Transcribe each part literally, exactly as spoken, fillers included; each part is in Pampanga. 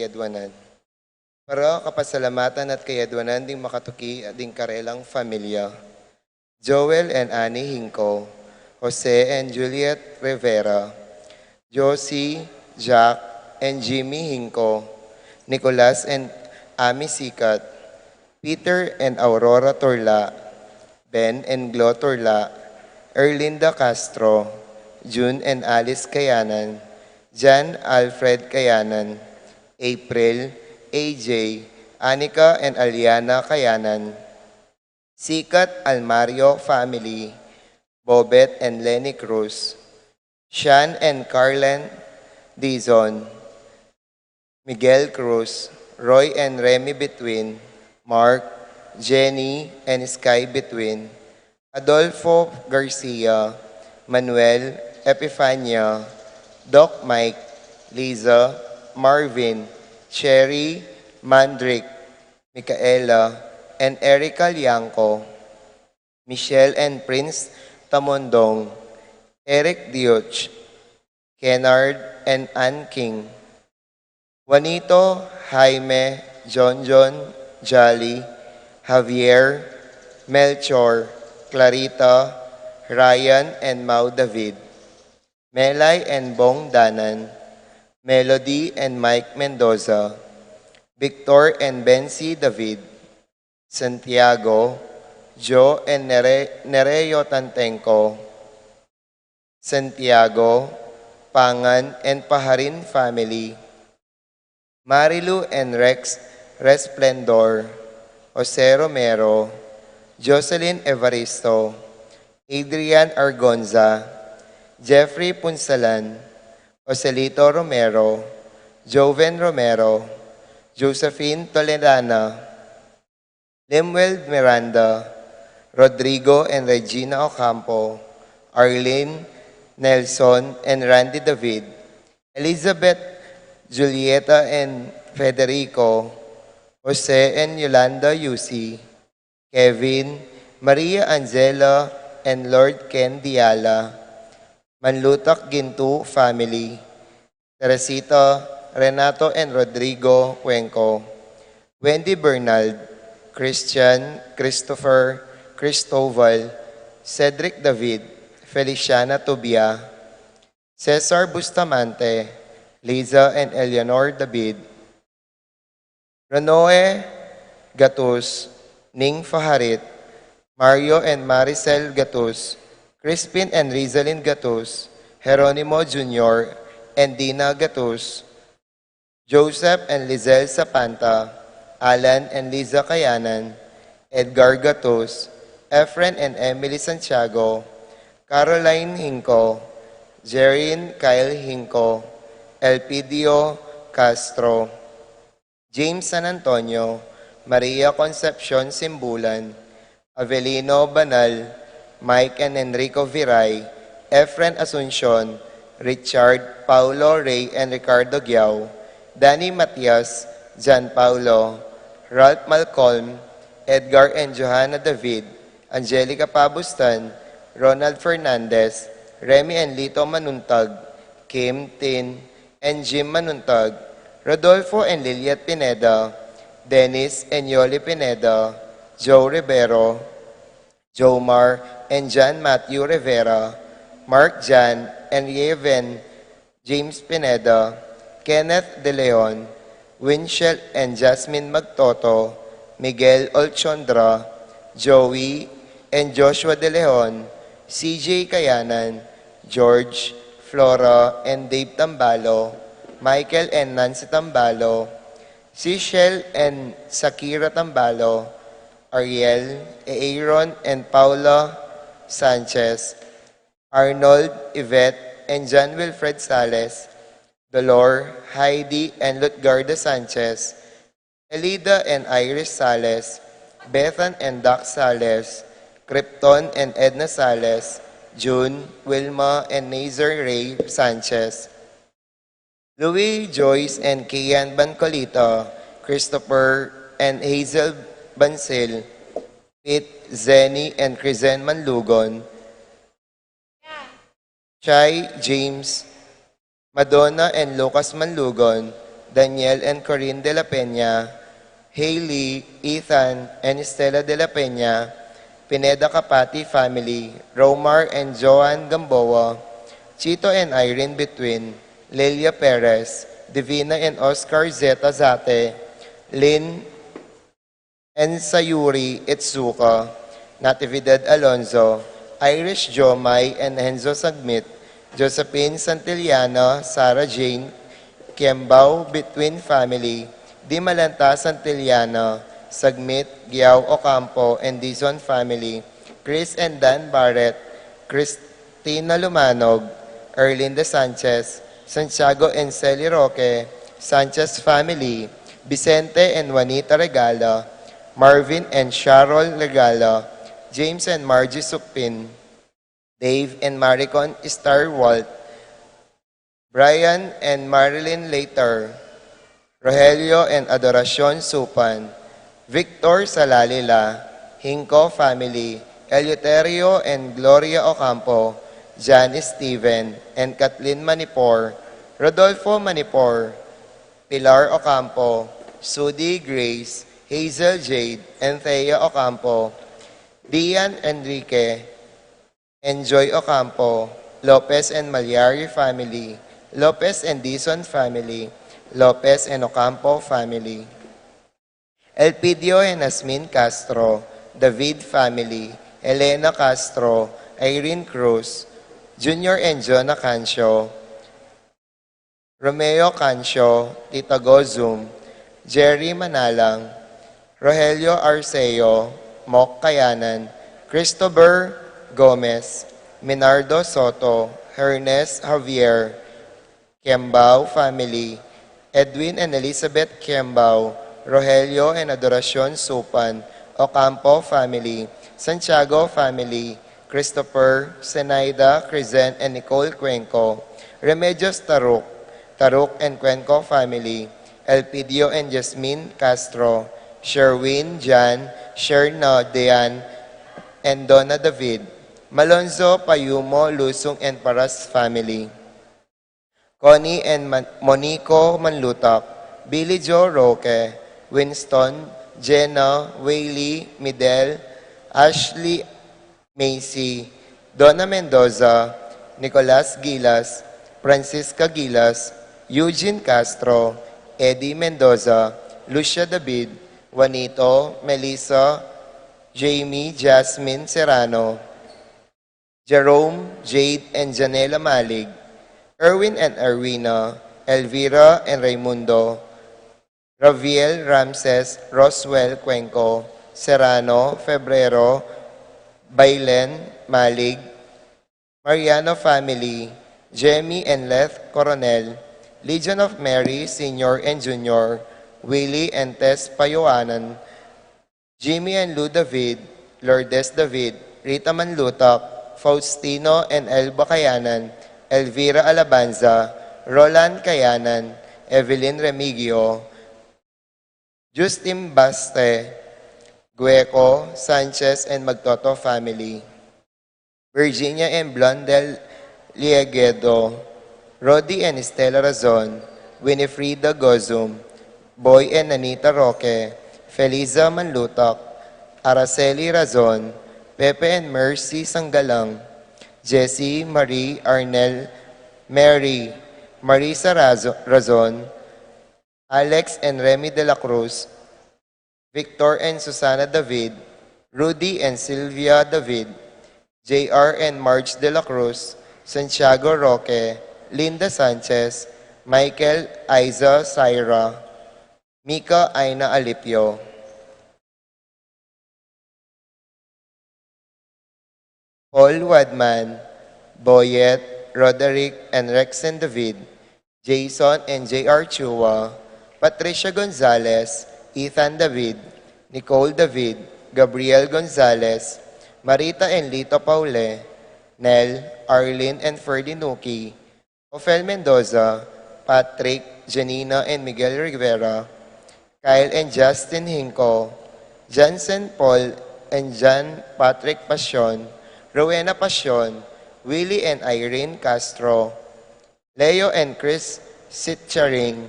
kayadwanan. Para kapasalamatan at kayadwanan ding makatuki at ding karelang familia. Joel and Annie Hinco, Jose and Juliet Rivera, Josie, Jack, and Jimmy Hinco, Nicolas and Ami Sikat, Peter and Aurora Turla, Ben and Glo Turla, Erlinda Castro, June and Alice Kayanan, Jan Alfred Kayanan, April, A J, Anika and Aliana Kayanan, Sikat Almario family, Bobet and Lenny Cruz, Shan and Carlen Dizon, Miguel Cruz, Roy and Remy Between, Mark, Jenny and Sky Between, Adolfo Garcia, Manuel, Epifania, Doc Mike, Liza, Marvin, Cherry, Mandrick, Micaela, and Erica Liangco, Michelle and Prince Tamondong, Eric Diuch, Kennard and Ann King, Juanito, Jaime, John John, Jolly, Javier, Melchor, Clarita, Ryan and Mau David, Melay and Bong Danan, Melody and Mike Mendoza, Victor and Bency David, Santiago, Joe and Nere- Nereo Tantengco, Santiago, Pangan and Paharin family, Marilu and Rex Resplendor, Jose Romero, Jocelyn Evaristo, Adrian Argonza, Jeffrey Punsalan, Joselito Romero, Joven Romero, Josephine Toledana, Lemuel Miranda, Rodrigo and Regina Ocampo, Arlene, Nelson and Randy David, Elizabeth, Julieta and Federico, Jose and Yolanda Yusi, Kevin, Maria Angela and Lord Ken Diala, Manlutak Gintu family, Teresita, Renato and Rodrigo Cuenco, Wendy Bernal, Christian, Christopher, Cristobal, Cedric David, Feliciana Tubia, Cesar Bustamante, Liza and Eleanor David, Renoe Gatus, Ning Faharit, Mario and Maricel Gatus, Crispin and Rizalin Gatus, Jeronimo Junior and Dina Gatus, Joseph and Lizelle Sapanta, Alan and Liza Kayanan, Edgar Gatus, Efren and Emily Santiago, Caroline Hinco, Jerin Kyle Hinco, Elpidio Castro, James San Antonio, Maria Concepcion Simbulan, Avelino Banal, Mike and Enrico Viray, Efren Asuncion, Richard, Paulo Rey and Ricardo Giao, Danny Matias, John Paulo, Ralph Malcolm, Edgar and Johanna David, Angelica Pabustan, Ronald Fernandez, Remy and Lito Manuntag, Kim Tin, and Jim Manuntag, Rodolfo and Liliet Pineda, Dennis and Yoli Pineda, Joe Rivero, Jomar and John Matthew Rivera, Mark Jan and Raven, James Pineda, Kenneth De Leon, Winchell and Jasmine Magtoto, Miguel Olchondra, Joey and Joshua De Leon, C J Kayanan, George, Flora and Dave Tambalo, Michael and Nancy Tambalo, Cecil and Sakira Tambalo, Ariel, Aaron and Paula Sanchez, Arnold, Yvette and John Wilfred Sales, Dolor, Heidi and Lutgarda Sanchez, Elida and Iris Sales, Bethan and Doc Sales, Krypton and Edna Sales, June, Wilma and Nazar Ray Sanchez, Louis, Joyce and Kian Bancolita, Christopher and Hazel Bansil, Pete, Zenny and Crizen Manlugon, Chai, James, Madonna and Lucas Manlugon, Daniel and Corinne de la Peña, Haley, Ethan, and Estela de la Peña, Pineda Capati family, Romar and Joan Gamboa, Chito and Irene Between, Lelia Perez, Divina and Oscar Zeta Zate, Lynn and Sayuri Itsuka, Natividad Alonzo, Irish Jomai and Enzo Sagmit, Josephine Santillana, Sarah Jane, Kiembao Between family, Di Malanta Santillana, Sagmit, Giao Ocampo, and Dizon family, Chris and Dan Barrett, Christina Lumanog, Erlinda Sanchez, Santiago and Celi Roque, Sanchez family, Vicente and Juanita Regala, Marvin and Charol Regala, James and Margie Supin, Dave and Maricon Starwalt, Brian and Marilyn Later, Rogelio and Adoracion Supan, Victor Salalila, Hinco family, Eleuterio and Gloria Ocampo, Jan Steven and Kathleen Manipor, Rodolfo Manipor, Pilar Ocampo, Sudi Grace, Hazel Jade, and Thea Ocampo, Dian Enrique, Enjoy Ocampo, Lopez and Malyari family, Lopez and Dizon family, Lopez and Ocampo family, Elpidio and Asmin Castro, David family, Elena Castro, Irene Cruz, Junior and Jonah Cancio, Romeo Cancio, Tita Gozum, Jerry Manalang, Rogelio Arceo, Mok Kayanan, Christopher Gomez, Minardo Soto, Hernes Javier, Kembao family, Edwin and Elizabeth Kembao, Rogelio and Adoracion Supan, Ocampo family, Santiago family, Christopher, Zenaida, Crizen, and Nicole Cuenco, Remedios Taruk, Taruk and Cuenco family, Elpidio and Jasmine Castro, Sherwin, Jan, Sherna, Dean, and Donna David, Malonzo, Payumo, Lusung, and Paras family. Connie and Man- Monico Manlutak, Billy Joe Roque, Winston, Jenna, Whaley, Midel, Ashley, Macy, Donna Mendoza, Nicolas Gilas, Francisca Gilas, Eugene Castro, Eddie Mendoza, Lucia David, Juanito, Melissa, Jamie, Jasmine Serrano, Jerome, Jade, and Janela Malig, Erwin and Erwina, Elvira and Raimundo, Raviel, Ramses, Roswell, Cuenco, Serrano, Febrero, Bailen, Malig, Mariano family, Jemmy and Leth Coronel, Legion of Mary, Senior and Junior, Willie and Tess Payoanan, Jimmy and Lou David, Lourdes David, Rita Manlutak, Faustino and Elba Kayanan, Elvira Alabanza, Roland Kayanan, Evelyn Remigio, Justin Baste, Gueco, Sanchez and Magtoto family. Virginia and Blondel Lieguedo, Rodi and Estela Razon, Winifrida Gozum, Boy and Anita Roque, Feliza Manlutak, Araceli Razon, Pepe and Mercy Sanggalang, Jessie Marie Arnel, Mary, Marisa Razo- Razon, Alex and Remy de la Cruz, Victor and Susana David, Rudy and Sylvia David, J R and Marge de la Cruz, Santiago Roque, Linda Sanchez, Michael, Aiza, Syra, Mika, Aina Alipio, Paul Wadman, Boyet, Roderick and Rexen David, Jason and J R Chua, Patricia Gonzalez, Ethan David, Nicole David, Gabriel Gonzalez, Marita and Lito Paule, Nel, Arlene and Ferdy Nuki, Ofel Mendoza, Patrick, Janina and Miguel Rivera, Kyle and Justin Hinco, Jansen Paul and John Patrick Pasion, Rowena Pasion, Willie and Irene Castro, Leo and Chris Sitcharing,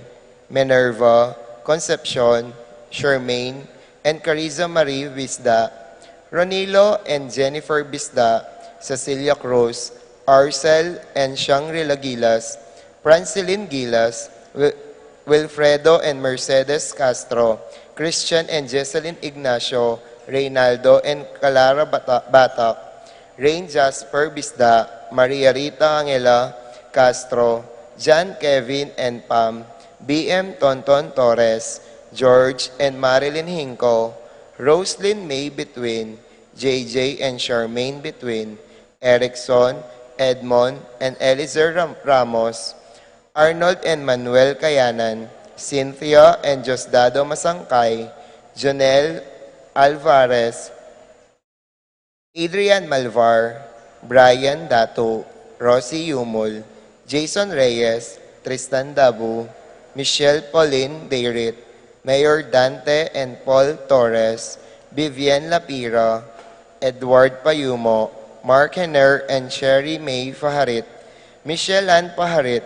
Minerva, Concepcion, Charmaine, and Carrizo Marie Bisda, Ronilo and Jennifer Bisda, Cecilia Cruz, Arcel and Shangri-La Gilas, Francilyn Gilas, Wil- Wilfredo and Mercedes Castro, Christian and Jesselyn Ignacio, Reynaldo and Clara Bata- Batak, Rain Jasper Bisda, Maria Rita Angela Castro, John Kevin and Pam, B M Tonton Torres, George and Marilyn Hinco, Roslyn May Between, J J and Charmaine Between, Erickson, Edmond, and Elizer Ram- Ramos, Arnold and Manuel Kayanan, Cynthia and Diosdado Masangkay, Jonel Alvarez, Adrian Malvar, Brian Datu, Rosie Yumul, Jason Reyes, Tristan Dabu, Michelle Pauline Dayrit, Mayor Dante and Paul Torres, Vivian Lapira, Edward Payumo, Mark Henner and Cherry May Faharit, Michelle Ann Paharit,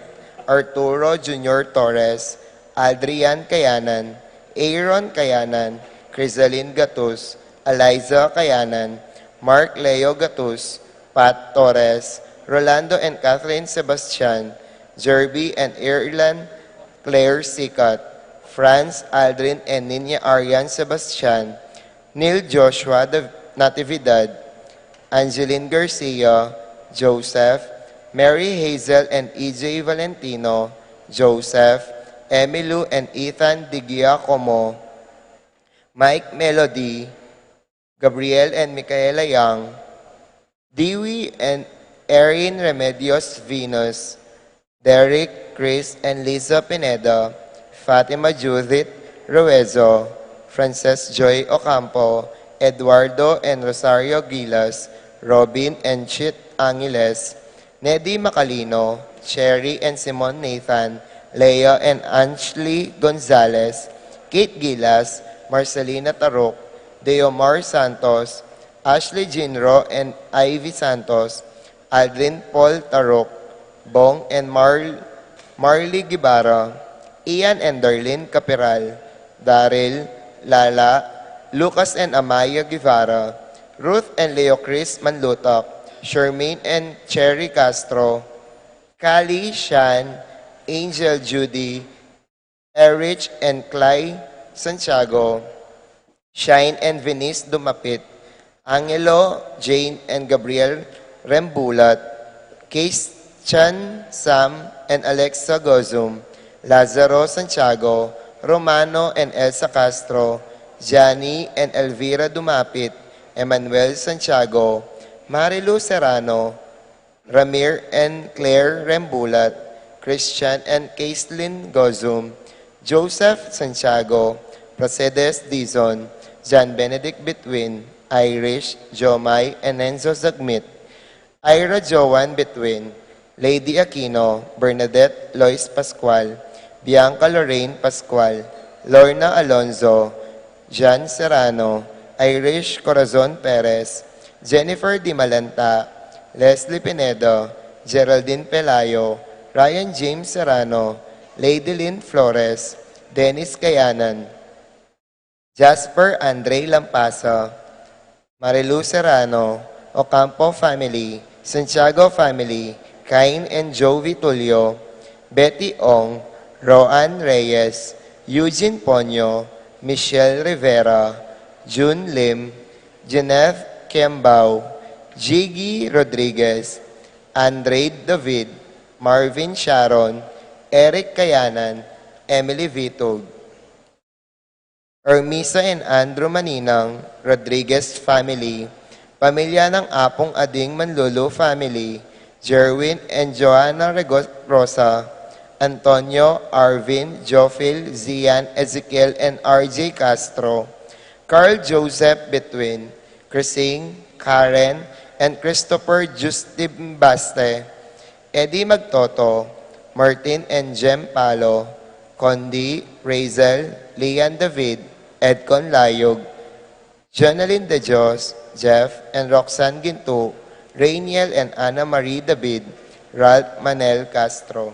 Arturo Junior Torres, Adrian Kayanan, Aaron Kayanan, Crisalin Gatus, Eliza Kayanan, Mark Leo Gatus, Pat Torres, Rolando and Kathleen Sebastian, Jerby and Erlan Claire Sikat, Franz Aldrin and Nina Arian Sebastian, Neil Joshua Dav- Natividad, Angeline Garcia, Joseph, Mary Hazel and E J Valentino, Joseph, Emilou and Ethan Di Giacomo, Mike Melody, Gabriel and Micaela Young, Dewey and Erin Remedios Venus, Derek, Chris, and Liza Pineda, Fatima Judith Ruezo, Frances Joy Ocampo, Eduardo and Rosario Gilas, Robin and Chit Angeles, Nedi Macalino, Cherry and Simon Nathan, Leah and Ansley Gonzalez, Kate Gilas, Marcelina Taruk, Deomar Santos, Ashley Jinro and Ivy Santos, Aldrin Paul Taruk, Bong and Marl- Marley Guevara, Ian and Darlene Capiral, Daryl, Lala, Lucas and Amaya Guevara, Ruth and Leo Chris Manlutak, Shermaine and Cherry Castro, Kali, Shan, Angel, Judy, Erich and Clay Santiago, Shine and Venice Dumapit, Angelo, Jane and Gabriel Rembulat, Christian, Sam and Alexa Gozum, Lazaro Santiago, Romano and Elsa Castro, Johnny and Elvira Dumapit, Emmanuel Santiago, Marilu Serrano, Ramir and Claire Rembulat, Christian and Caitlin Gozum, Joseph Santiago, Pracedes Dizon, John Benedict Betwin, Irish, Jomai, and Enzo Zagmit, Ira Joan Betwin, Lady Aquino, Bernadette Lois Pascual, Bianca Lorraine Pascual, Lorna Alonzo, Jan Serrano, Irish Corazon Perez, Jennifer Di Malanta, Leslie Pineda, Geraldine Pelayo, Ryan James Serrano, Lady Lynn Flores, Dennis Kayanan, Jasper Andre Lampasa, Marilu Serrano, Ocampo family, Santiago family, Cain and Jovi Tulio, Betty Ong, Roan Reyes, Eugene Ponyo, Michelle Rivera, June Lim, Jeneth Kembao, Jiggy Rodriguez, Andre David, Marvin Sharon, Eric Kayanan, Emily Vitug. Ermisa and Andrew Maninang, Rodriguez family, pamilya ng Apong Ading Manlulu family, Jerwin and Joanna Rego- Rosa, Antonio, Arvin, Jophil, Zian, Ezekiel, and R J Castro, Carl Joseph Betwin, Chrising, Karen, and Christopher Justin Baste, Eddie Magtoto, Martin and Jem Palo, Condi, Razel, Lian David, Edcon Layog, Jonalyn De Dios, Jeff and Roxanne Gintu, Rainiel and Ana Marie David, Ralph Manel Castro.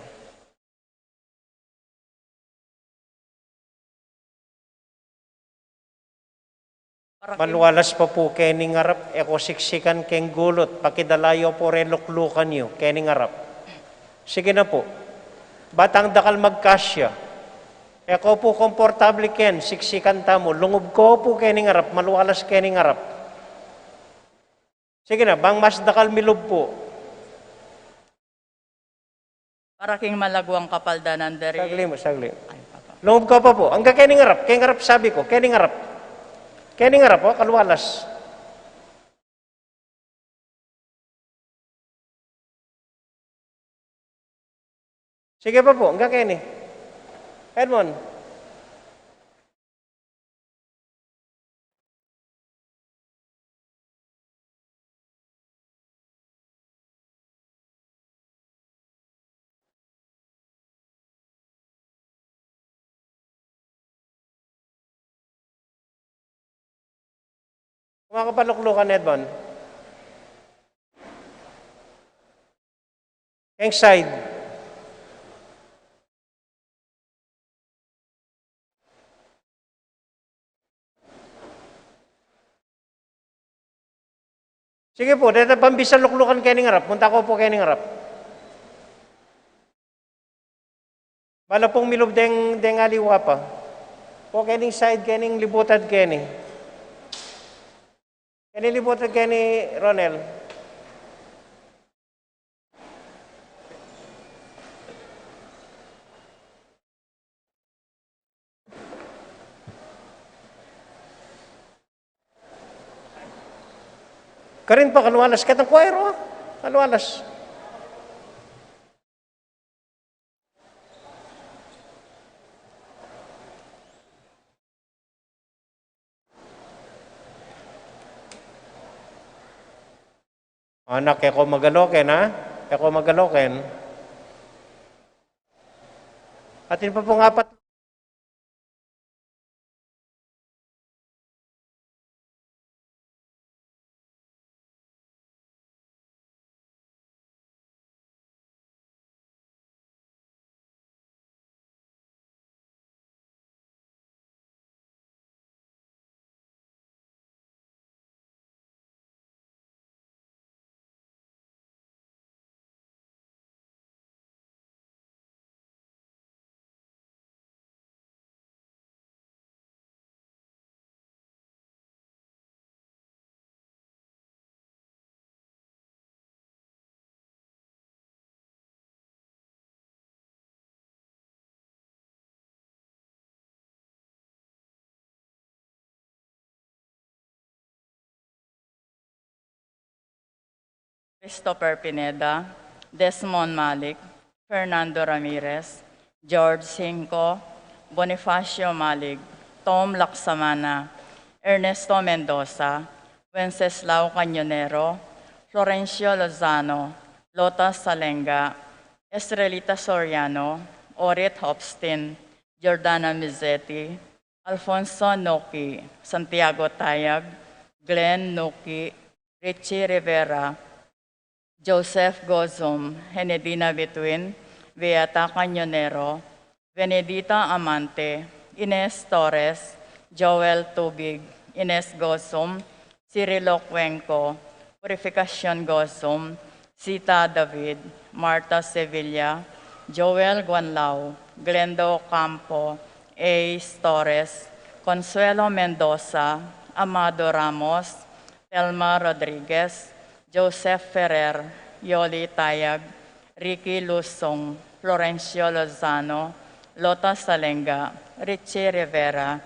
Malualas pa pu keni ngarap, e ko siksikan keng gulut, pakidala yu pu reng luklukan yu keni ngarap. Sige na pu. Batang dakal magkasya. E ko pu komportable ken, siksikan tamu. Lungub ko pu keni ngarap, malualas keni ngarap. Sige na, bang mas dakal milub pu. Para king malaguang kapaldanan deri. Sagli mu, sagli. Ay, papa. Lungub ko pa pu. Angga keni ngarap, keni ngarap sabi ku, keni ngarap. Keni ngarap, o, kalualas. Sige pa pu, angga keni. Edmond. Kumakapaluklukan, Edmond. Keng side. Sige pu, deta pambisan luklukan keni ngarap. Munta ko pu keni ngarap. Bala pung milub deng, deng aliwa pa. Pu keni side keni, libutad keni. Keni libutad keni, Ronel. Karin pa, kalualas. Ketang kuwayro, kalualas. Anak, e ko magaloken, ha? E ko magaloken. Atin pa pung apat. Christopher Pineda, Desmond Malik, Fernando Ramirez, George Cinco, Bonifacio Malik, Tom Laksamana, Ernesto Mendoza, Wenceslao Cañonero, Florencio Lozano, Lota Salenga, Estrelita Soriano, Orit Hopstin, Jordana Mizeti, Alfonso Noki, Santiago Tayag, Glenn Noki, Richie Rivera, Joseph Gozum, Henedina Bituin, Beata Cañonero, Benedita Amante, Ines Torres, Joel Tubig, Ines Gozum, Cirilo Cuenco, Purificacion Gozum, Sita David, Marta Sevilla, Joel Guanlao, Glendo Ocampo, Ace Torres, Consuelo Mendoza, Amado Ramos, Telma Rodriguez, Joseph Ferrer, Yoli Tayag, Ricky Lusong, Florencio Lozano, Lota Salenga, Richie Rivera,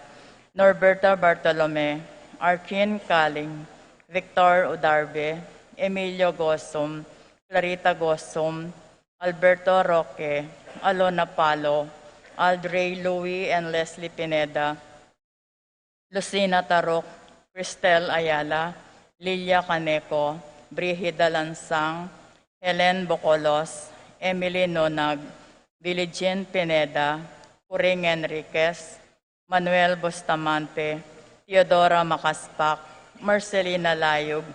Norberto Bartolome, Arkin Kaling, Victor Udarbe, Emilio Gosum, Clarita Gosum, Alberto Roque, Alona Palo, Aldrey Louis and Leslie Pineda, Lucina Taruk, Cristel Ayala, Lilia Caneco, Brigida Lansang, Helen Bocolos, Emily Nonag, Billie Jean Pineda, Puring Enriquez, Manuel Bustamante, Teodora Macaspac, Marcelina Layug,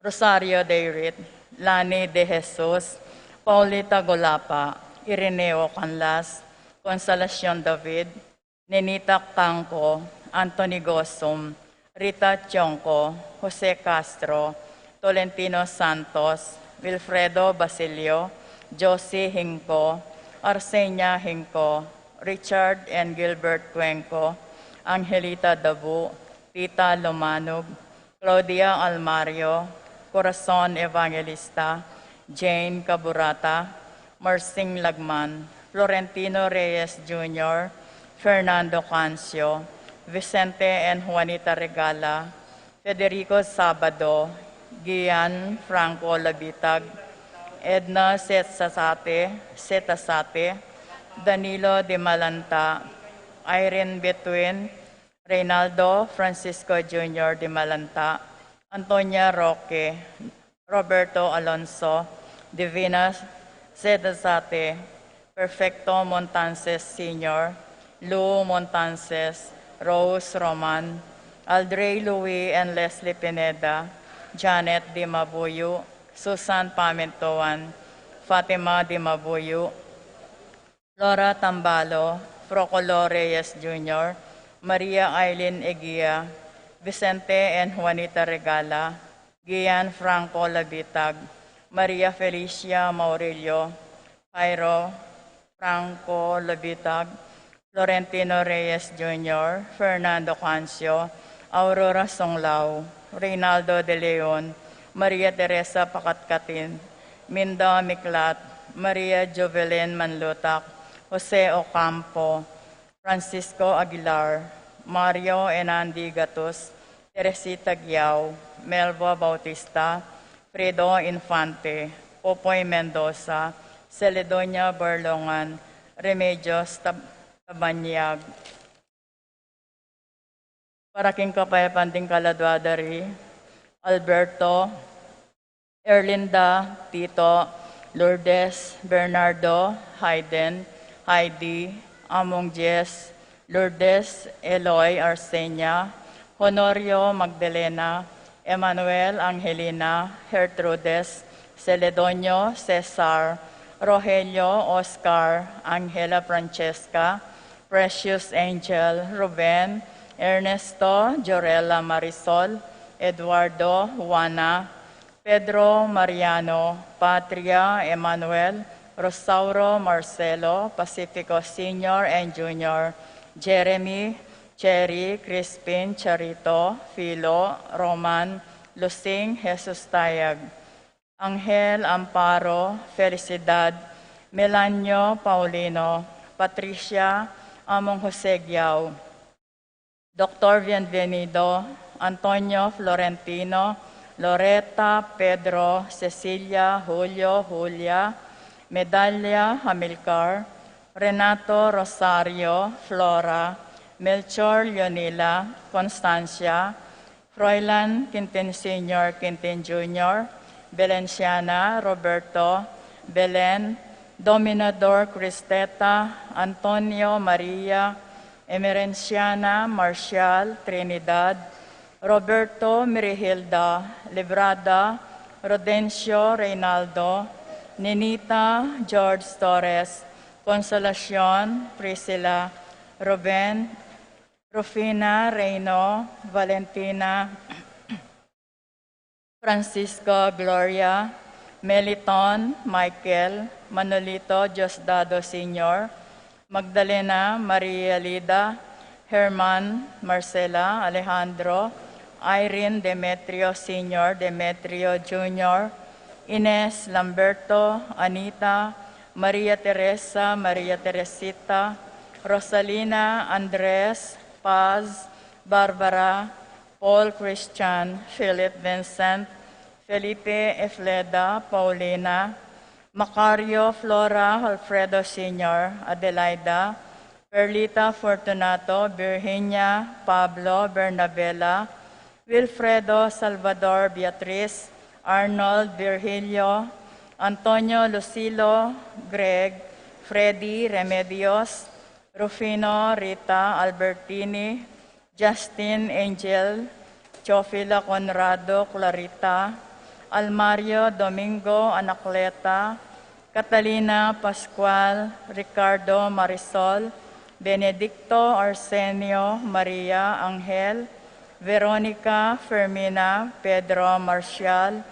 Rosario Dayrit, Lani De Jesus, Paulita Golapa, Irineo Canlas, Consolacion David, Nenita Cangco, Anthony Gosum, Rita Tiongco, Jose Castro, Tolentino Santos, Wilfredo Basilio, Josie Hinco, Arsenia Hinco, Richard and Gilbert Cuenco, Angelita Dabu, Tita Lumanug, Claudia Almario, Corazon Evangelista, Jane Caburata, Marsing Lagman, Florentino Reyes Junior, Fernando Cancio, Vicente and Juanita Regala, Federico Sabado, Gian Franco Labitag, Edna Setasate, Setasate, Danilo de Malanta, Irene Betwin, Reynaldo Francisco Junior de Malanta, Antonia Roque, Roberto Alonso, Divina Setasate, Perfecto Montances Senior, Lou Montances, Rose Roman, Aldrey Louis and Leslie Pineda, Janet Dimabuyu, Susan Pamintuan, Fatima Dimabuyu, Flora Tambalo, Procolo Reyes Junior, Maria Aileen Eguia, Vicente and Juanita Regala, Gian Franco Labitag, Maria Felicia Maurilio, Jairo Franco Labitag, Florentino Reyes Junior, Fernando Cancio, Aurora Songlao, Reynaldo de Leon, Maria Teresa Pakatkatin, Minda Miklat, Maria Jovelyn Manlutak, Jose Ocampo, Francisco Aguilar, Mario and Andy Gatus, Teresita Guiao, Melba Bautista, Fredo Infante, Popoy Mendoza, Celedonia Barlongan, Remedios Tab-, Tabanyag. Para king kapayapan ding kaladwa da ri, Alberto, Erlinda, Tito, Lourdes, Bernardo, Hayden, Heidi, Among Jess, Lourdes, Eloy, Arsenia, Honorio, Magdalena, Emmanuel, Angelina, Gertrudes, Celedonio, Cesar, Rogelio, Oscar, Angela, Francesca, Precious, Angel, Ruben, Ernesto, Jorella, Marisol, Eduardo, Juana, Pedro, Mariano, Patria, Emmanuel, Rosauro, Marcelo, Pacifico Senior and Junior, Jeremy, Cherry, Crispin, Charito, Philo, Roman, Lusing, Jesus Tayag, Angel, Amparo, Felicidad, Melanio, Paulino, Patricia, Among Jose Guiao, Doctor Bienvenido, Antonio, Florentino, Loreta, Pedro, Cecilia, Julio, Julia, Medalia, Amilcar, Renato, Rosario, Flora, Melchor, Leonila, Constancia, Froilan, Quintin Senior, Quintin Junior, Belenciana, Roberto, Belen, Dominador, Cristeta, Antonio, Maria, Emerenciana, Marcial, Trinidad, Roberto, Mirihilda, Librada, Rodencio, Reynaldo, Ninita, George Torres, Consolacion, Priscila, Ruben, Rufina, Reino, Valentina, Francisco, Gloria, Meliton, Michael, Manolito, Diosdado Senior, Magdalena, Maria Lida, Herman, Marcela, Alejandro, Irene, Demetrio Senior, Demetrio Junior, Ines, Lamberto, Anita, Maria Teresa, Maria Teresita, Rosalina, Andres, Paz, Barbara, Paul, Christian, Philip, Vincent, Felipe, Efleda, Paulina, Macario, Flora, Alfredo Senior, Adelaida, Perlita, Fortunato, Virginia, Pablo, Bernabela, Wilfredo, Salvador, Beatriz, Arnold, Virgilio, Antonio, Lucilo, Greg, Freddy, Remedios, Rufino, Rita, Albertini, Justin, Angel, Teofila, Conrado, Clarita, Almario, Domingo, Anacleta, Catalina, Pascual, Ricardo, Marisol, Benedicto, Arsenio, Maria, Angel, Veronica, Fermina, Pedro, Marcial,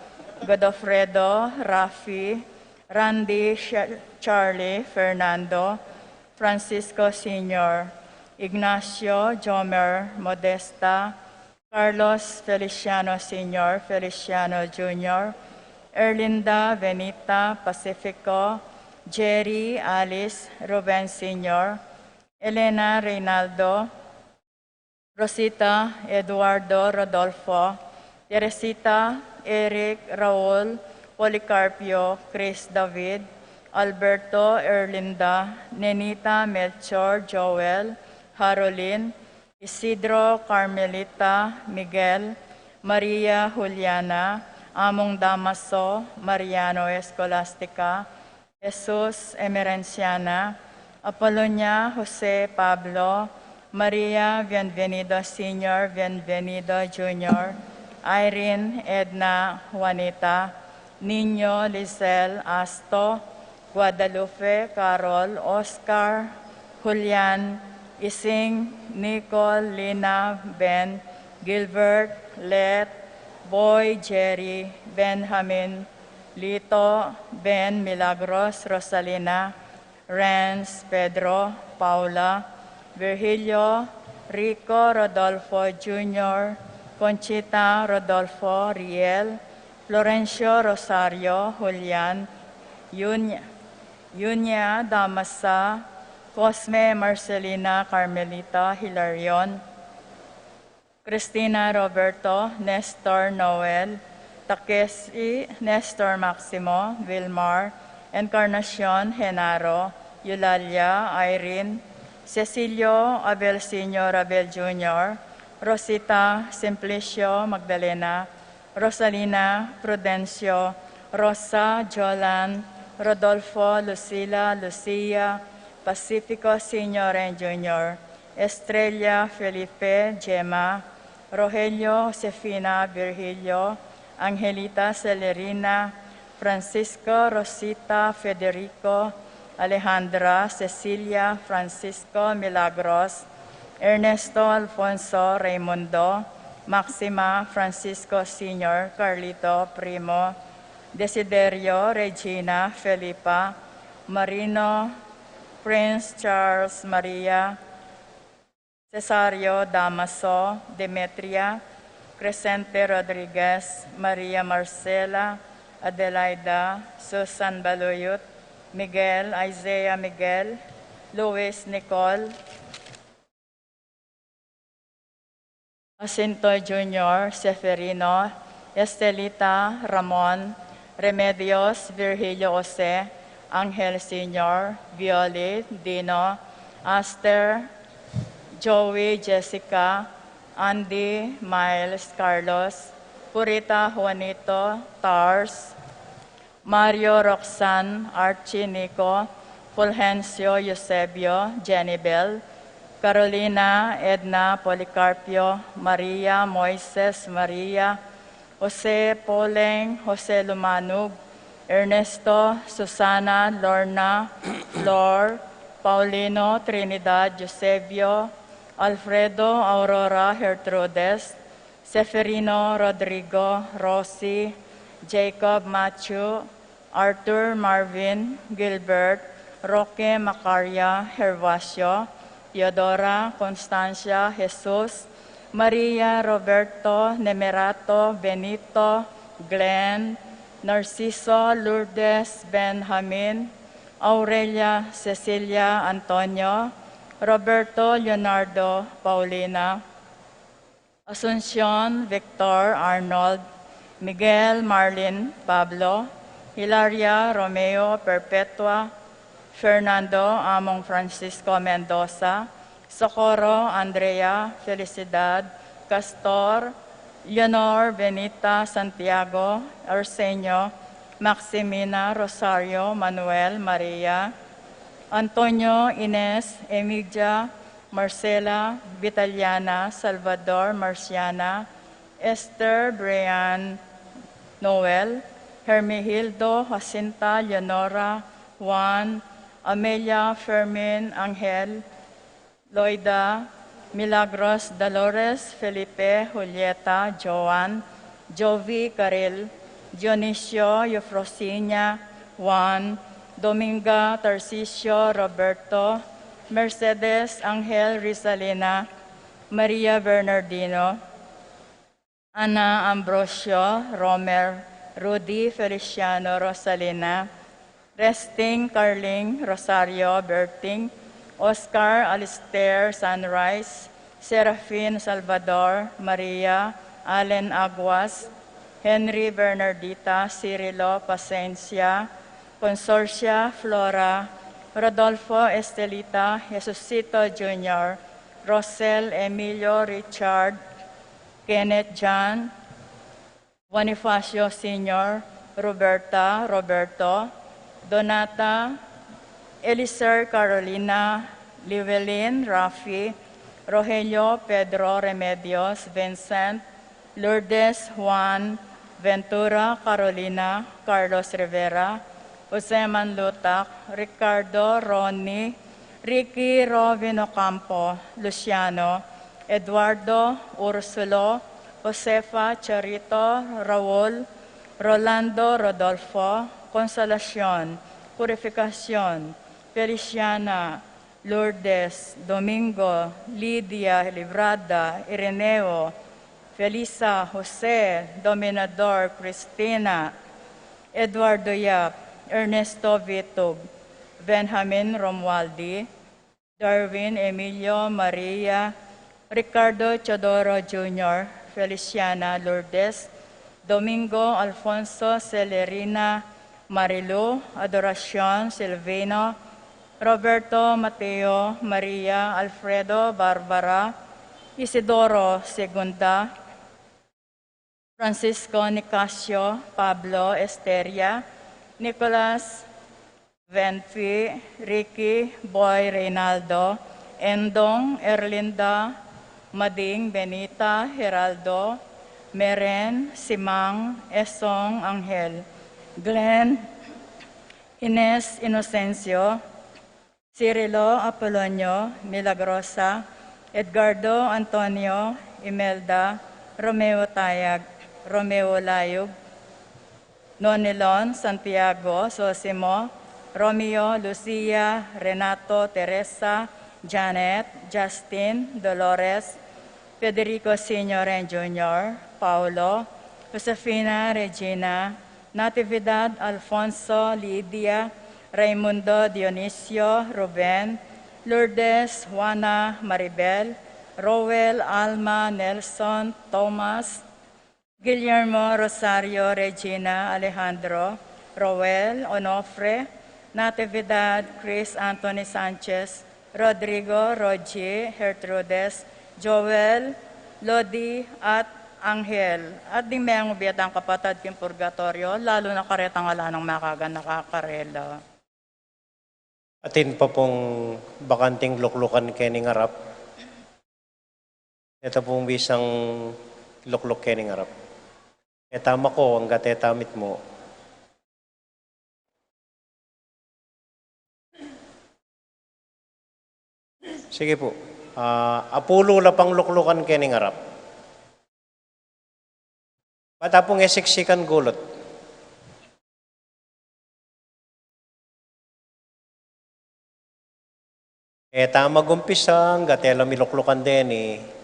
Godofredo, Rafi, Randy, Sha- Charlie, Fernando, Francisco Senior, Ignacio, Jomer, Modesta, Carlos, Feliciano Senior, Feliciano Junior, Erlinda, Benita, Pacifico, Jerry, Alice, Ruben Senior, Elena, Reynaldo, Rosita, Eduardo, Rodolfo, Teresita, Eric, Raul, Policarpio, Chris, David, Alberto, Erlinda, Nenita, Melchor, Joel, Harolin, Isidro, Carmelita, Miguel, Maria, Juliana, Among Damaso, Mariano, Escolastica, Jesus, Emerenciana, Apolonia, Jose, Pablo, Maria, Bienvenido Senior, Bienvenido Junior, Irene, Edna, Juanita, Niño, Lizelle, Asto, Guadalupe, Carol, Oscar, Julian, Ising, Nicole, Lina, Ben, Gilbert, Let, Boy, Jerry, Benjamin, Lito, Ben, Milagros, Rosalina, Renz, Pedro, Paula, Virgilio, Rico, Rodolfo Junior, Conchita, Rodolfo, Riel, Florencio, Rosario, Julian, Yunya, Yunya, Damasa, Cosme, Marcelina, Carmelita, Hilarion, Cristina, Roberto, Nestor, Noel, Takeshi, Nestor, Maximo, Vilmar, Encarnacion, Genaro, Eulalia, Irene, Cecilio, Abel Senior, Abel Junior, Rosita, Simplicio, Magdalena, Rosalina, Prudencio, Rosa, Jolan, Rodolfo, Lucila, Lucia, Pacifico Senior and Junior, Estrella, Felipe, Gemma, Rogelio, Josefina, Virgilio, Angelita, Celerina, Francisco, Rosita, Federico, Alejandra, Cecilia, Francisco, Milagros, Ernesto, Alfonso, Raimundo, Maxima, Francisco Senior, Carlito, Primo, Desiderio, Regina, Felipa, Marino, Prince Charles, Maria, Cesario, Damaso, Demetria, Crescente, Rodriguez, Maria, Marcela, Adelaida, Susan, Baluyut, Miguel, Isaiah, Miguel, Luis, Nicole, Jacinto Junior, Seferino, Estelita, Ramon, Remedios, Virgilio, Jose, Angel Senior, Violi, Dino, Aster, Joey, Jessica, Andy, Miles, Carlos, Purita, Juanito, Tars, Mario, Roxanne, Archie, Nico, Fulgencio, Eusebio, Jenny Bell, Carolina, Edna, Policarpio, Maria, Moises, Maria, Jose, Poleng, Jose Lumanug, Ernesto, Susana, Lorna, Flor, Paulino, Trinidad, Eusebio, Alfredo, Aurora, Gertrudes, Seferino, Rodrigo, Rosie, Jacob, Matthew, Arthur, Marvin, Gilbert, Roque, Macaria, Gervasio, Teodora, Constancia, Jesus, Maria, Roberto, Nemerato, Benito, Glenn, Narciso, Lourdes, Benjamin, Aurelia, Cecilia, Antonio, Roberto, Leonardo, Paulina, Asuncion, Victor, Arnold, Miguel, Marlin, Pablo, Hilaria, Romeo, Perpetua, Fernando, Among Francisco Mendoza, Socorro, Andrea, Felicidad, Castor, Leonor, Benita, Santiago, Arsenio, Maximina, Rosario, Manuel, Maria, Antonio, Ines, Emilia, Marcela, Vitaliana, Salvador, Marciana, Esther, Brian, Noel, Hermigildo, Jacinta, Leonora, Juan, Amelia, Fermin, Angel, Loida, Milagros, Dolores, Felipe, Julieta, Joan, Jovi, Karil, Dionisio, Eufrosinia, Juan, Dominga, Tarcisio, Roberto, Mercedes, Angel, Rizalina, Maria, Bernardino, Ana, Ambrosio, Romer, Rudy, Feliciano, Rosalina, Resting, Carling, Rosario, Berting, Oscar, Alistair, Sunrise, Serafin, Salvador, Maria, Allen, Aguas, Henry, Bernardita, Cirilo, Pasencia, Consorcia, Flora, Rodolfo, Estelita, Jesucito Junior, Rosel, Emilio, Richard, Kenneth, John, Bonifacio Senior, Roberta, Roberto, Donata, Eliser, Carolina, Llewellyn, Rafi, Rogelio, Pedro, Remedios, Vincent, Lourdes, Juan, Ventura, Carolina, Carlos Rivera, Jose Manlutak, Ricardo, Ronnie, Ricky, Robin Ocampo, Luciano, Eduardo, Ursulo, Josefa, Charito, Raul, Rolando, Rodolfo, Consolacion, Purificacion, Feliciana, Lourdes, Domingo, Lydia, Librada, Ireneo, Felisa, Jose, Dominador, Cristina, Eduardo Yap, Ernesto Vitug, Benjamin Romualdi, Darwin, Emilio, Maria, Ricardo, Teodoro Junior, Feliciana, Lourdes, Domingo, Alfonso, Celerina, Marilu, Adoracion, Silvino, Roberto, Mateo, Maria, Alfredo, Barbara, Isidoro, Segunda, Francisco, Nicasio, Pablo, Esteria, Nicolas, Venfi, Ricky, Boy, Reynaldo, Endong, Erlinda, Mading, Benita, Geraldo, Meren, Simang, Esong, Angel, Glenn, Ines, Inocencio, Cirilo, Apolonio, Milagrosa, Edgardo, Antonio, Imelda, Romeo Tayag, Romeo Layug, Nonilon, Santiago, Sosimo, Romeo, Lucia, Renato, Teresa, Janet, Justin, Dolores, Federico Senior and Junior, Paulo, Josefina, Regina, Natividad, Alfonso, Lydia, Raimundo, Dionisio, Ruben, Lourdes, Juana, Maribel, Roel, Alma, Nelson, Thomas, Guillermo, Rosario, Regina, Alejandro, Roel, Onofre, Natividad, Chris Anthony Sanchez, Rodrigo, Rogie, Gertrudes, Joel, Lodi, at Angel. At ding mengubiat ang kapatad king purgatorio, lalu na karetang ala nang makaganaka karela. Atin pa pung bakanting luklukan keni ngarap. Eta pung bisang lukluk keni ngarap. Eta mako, angga eta mitmu. Sige pu. Ah, apulu la pang luklukan keni ngarap. Bata pung e siksikan gulut. E ta magumpisa, angga tela miluklukan deni.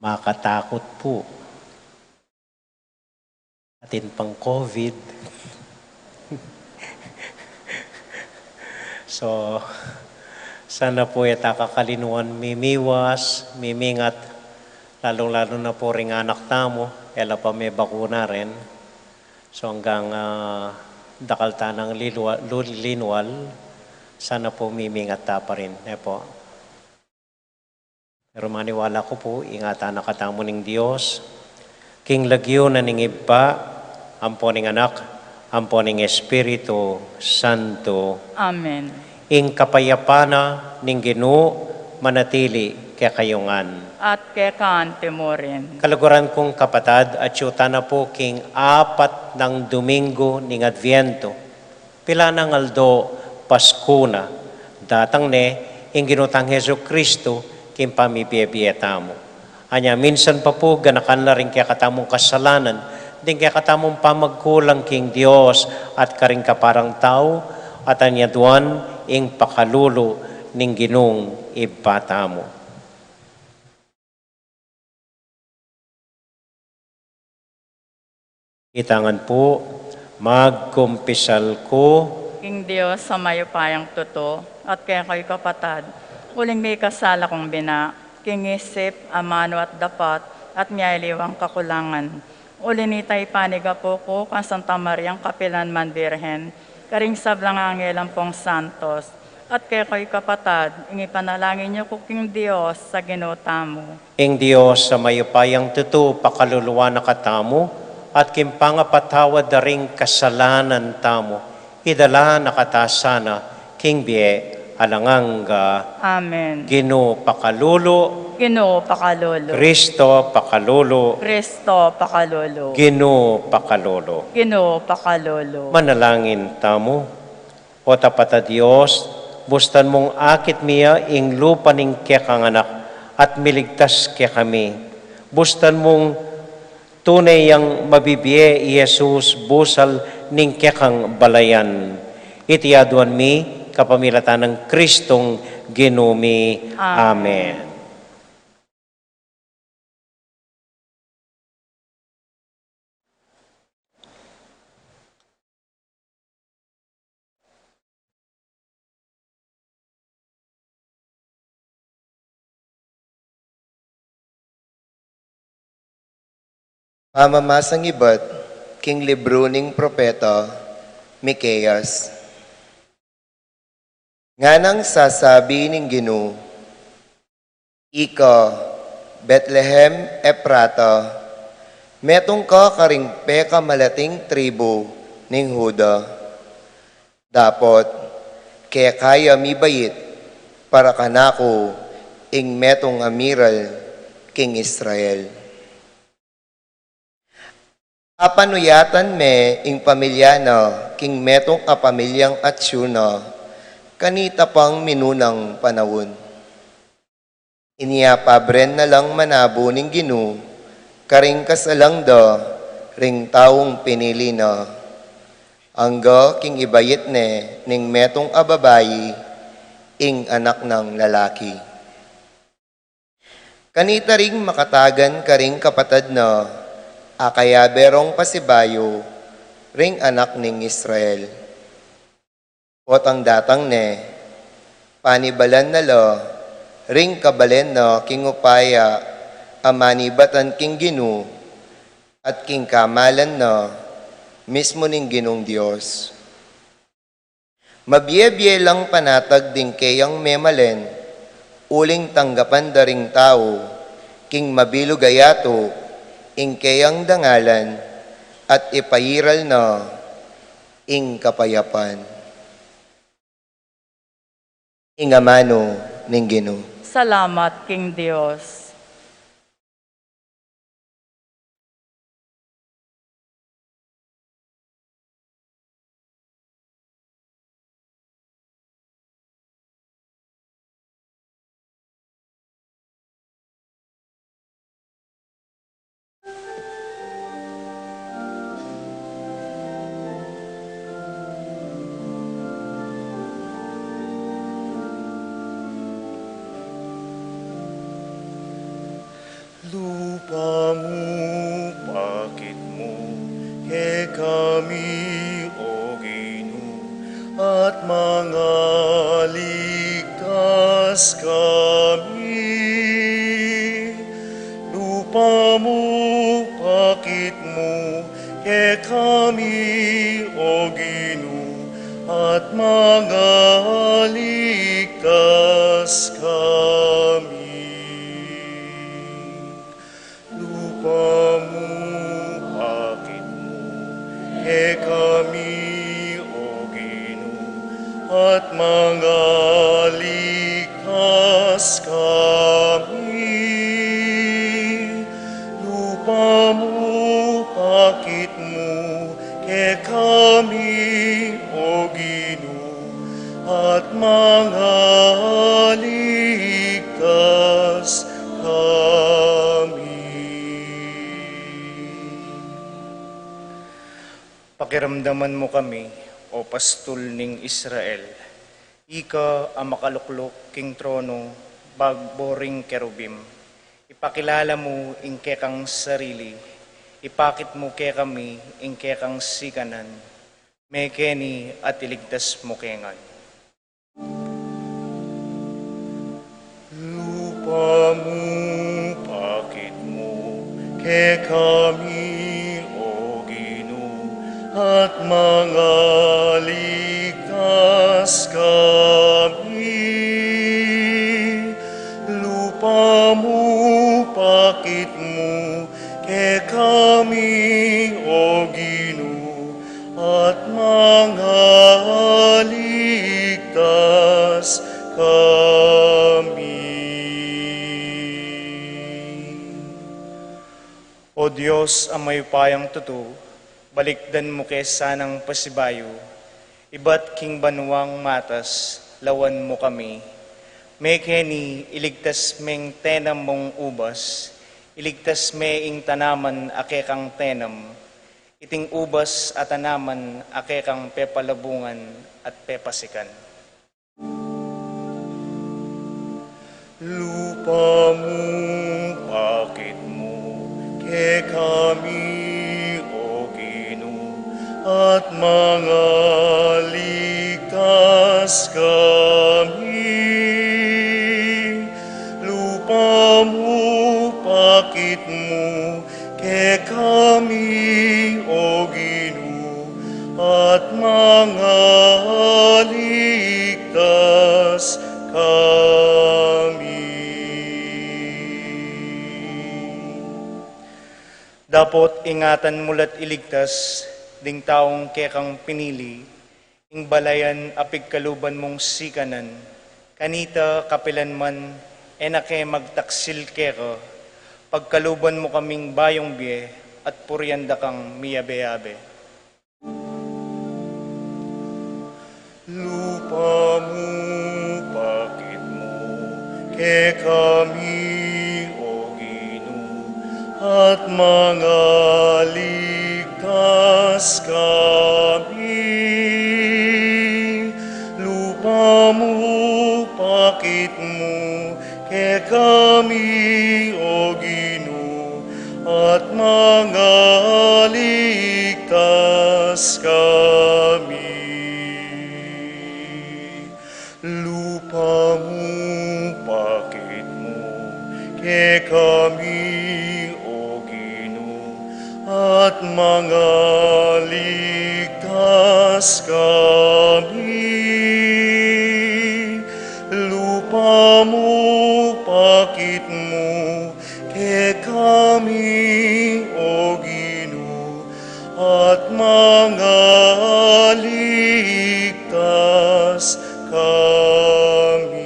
Makatakut pu. Atin pang covid. So, sana pu e ta kakalinuan mimiwas, mimingat, lalung-lalu na pu ring anak tamu, e la pa mebakuna rin. So, anggang, ah, dakal ta nang lilwa-, lu-, linwal, sana pu mimingat ta pa rin. E pu. Pero maniwala ku pu, ingatan na katamu ning Dios, king lagyu na ning Ibpa, ampo ning Anak, ampo ning Espiritu Santo. Amen. Ing kapayapan na ning Ginu manatili kekayu ngan. At keka naman murin. Kaluguran kung kapatad, atyu ta na pu king apat nang Domingo ning Adviento. Pilan nang aldo, Pasku na, datang ne ing Ginu tang Jesucristo king pamibie-bie tamu. Anya minsan pa pu, ganakan la ring kekatamung kasalanan, ding kekatamung pamagkulang king Dios at karing kaparang tau, at anyaduan ing pakalulu ning Ginung Ibpa tamu. Ita ngan pu, magkumpisal ku king Dios a mayupayang tutu, at kekayu kapatad, uling mikasala kung bina, king isip, amanu at dapat, at miyaliwang kakulangan. Uli na nita, ipanigapu ku kang Santa Mariang kapilan man Birhen, karing sablang anghel ampong santos, at kekayu kapatad, ing ipanalangin yu ku king Dios a Ginu tamu. Ing Dios a mayupayang tutu pakaluluan na katamu, at king pangapatawad da ring kasalanan tamu, idala na kata sana king bie alang angga. Amen. Ginu pakalulu. Ginu pakalulu. Kristo pakalulu. Kristo pakalulu. Ginu pakalulu. Ginu pakalulu. Manalangin tamu. O tapat a Dios, bustan mung akit mi ya ing lupa ning kekang Anak at miligtas kekami. Bustan mung tune yang mabibie i Jesus busal ning kekang balayan. Iti aduan mi kapamilatan nang Kristong Ginu mi. Amen. Amen. Pamamasang ibat king libru ning propeta Miqueas. Nganang sasabi ning Ginu, "Ika, Betlehem Efrata, metung ka karing pekamalating tribu ning Juda. Dapot, keka ya mibait para kanaku ing metung a miral king Israel." Apanuyatan me ing pamilya na king metung a pamilyang atyu na kanita pang minunang panaun. Inya pabren na lang manabu ning Ginu karing kasalang da ring taung pinili na, angga king ibait ne ning metung a babai ing anak nang lalaki. Kanita ring makatagan karing kapatad na a kayabe rong pasibayu ring anak ning Israel. Potang datang ne, panibalan na la ring kabalen na king upaya a manibatan king Ginu at king kamalan na mismu ning Ginung Dios. Mabie-bie lang panatag ding keyang memalen, uling tanggapan da ring tau king mabilug a yatu ing keyang dangalan, at ipairal na ing kapayapan. Ing amanu ning Ginu. Salamat king Dios. Lupa mu, pakit mu kekami, O Ginu, at mangaligtas kami. Lupa mu, pakit mu kekami, O Ginu, at mangaligtas kami. Lupa mu, pakit mu kekami, O Ginu, at mangaligtas kami. Lupa mu, pakit mu kekami, O Ginu, at mangaligtas kami. Pakiramdaman mu kami, O Pastul ning Israel. Ika a makalukluk king trono, bagbo ring kerubim. Ipakilala mu ing kekang sarili, ipakit mu kekami ing kekang sikanan. Mekeni at iligtas mu ke ngan. Lupa mu, pakit mu kekami, O Ginu, at mangaligtas kami. Lupa mu, pakit mu kekami, O Ginu, at mangaligtas kami. O Dios a mayupayang tutu, balikdan mu ke sanang pasibayu, ibat king banuang matas, lawan mu kami. Mekeni iligtas meng tenam mung ubas, iligtas me ing tanaman a kekang tenam, iting ubas a tanaman a kekang pepalabungan at pepasikan. Lupa mu, pakit mu kekami, O Ginu, at mangaligtas kami. Lupa mu, pakit mu kekami, O Ginu, at mangaligtas kami. Dapot ingatan mu la't iligtas ding taung kekang pinili, ing balayan a pigkaluban mung sikanan, kanita kapilan man e na ke magtaksil keka, pagkaluban mu kaming bayung bie at purian da kang miyabe-abe. Lupa mu, pakit mu kekami, O Ginu, at mangaligtas kami. Lupa mu, pakit mu kekami, O Ginu, at mangaligtas kami. Lupa mu, pakit mu kekami, O Ginu, at mangaligtas kami. Lupa mu, pakit mu kekami, O Ginu, at mangaligtas kami.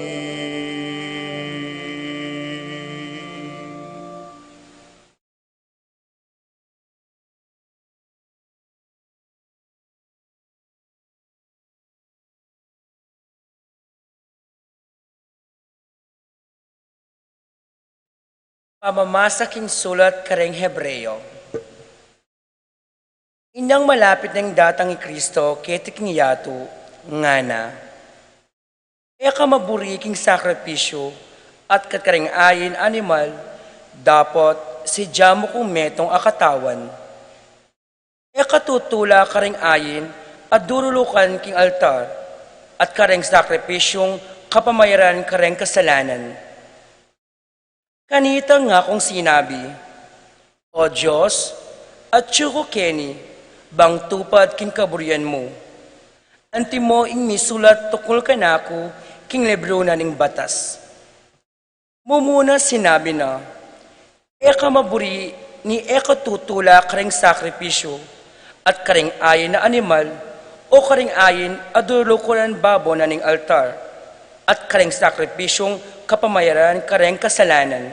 Pamamasa king sulat kareng Hebreo. Inyang malapit neng datang i Kristo keti king yatu, ngana, e ka maburi king sakripisyu at karing ain animal, Dapot, sidya mu kung metung a katawan. E ka tutula kareng ain a durulukan king altar, at kareng sakripisyung kapamayaran kareng kasalanan. Kanita ngakung sinabi, O Dios, atyu ku keni, bang tupad king kaburian mu. Antimo ing misulat tukul kanaku king libru na ning batas. Mumuna sinabi na, E ka maburi ni e ka tutula kareng sakripisyu, at kareng ain a animal, o kareng ain a durulukan babo na ning altar, at kareng sakripisyung kapamayaran kareng kasalanan.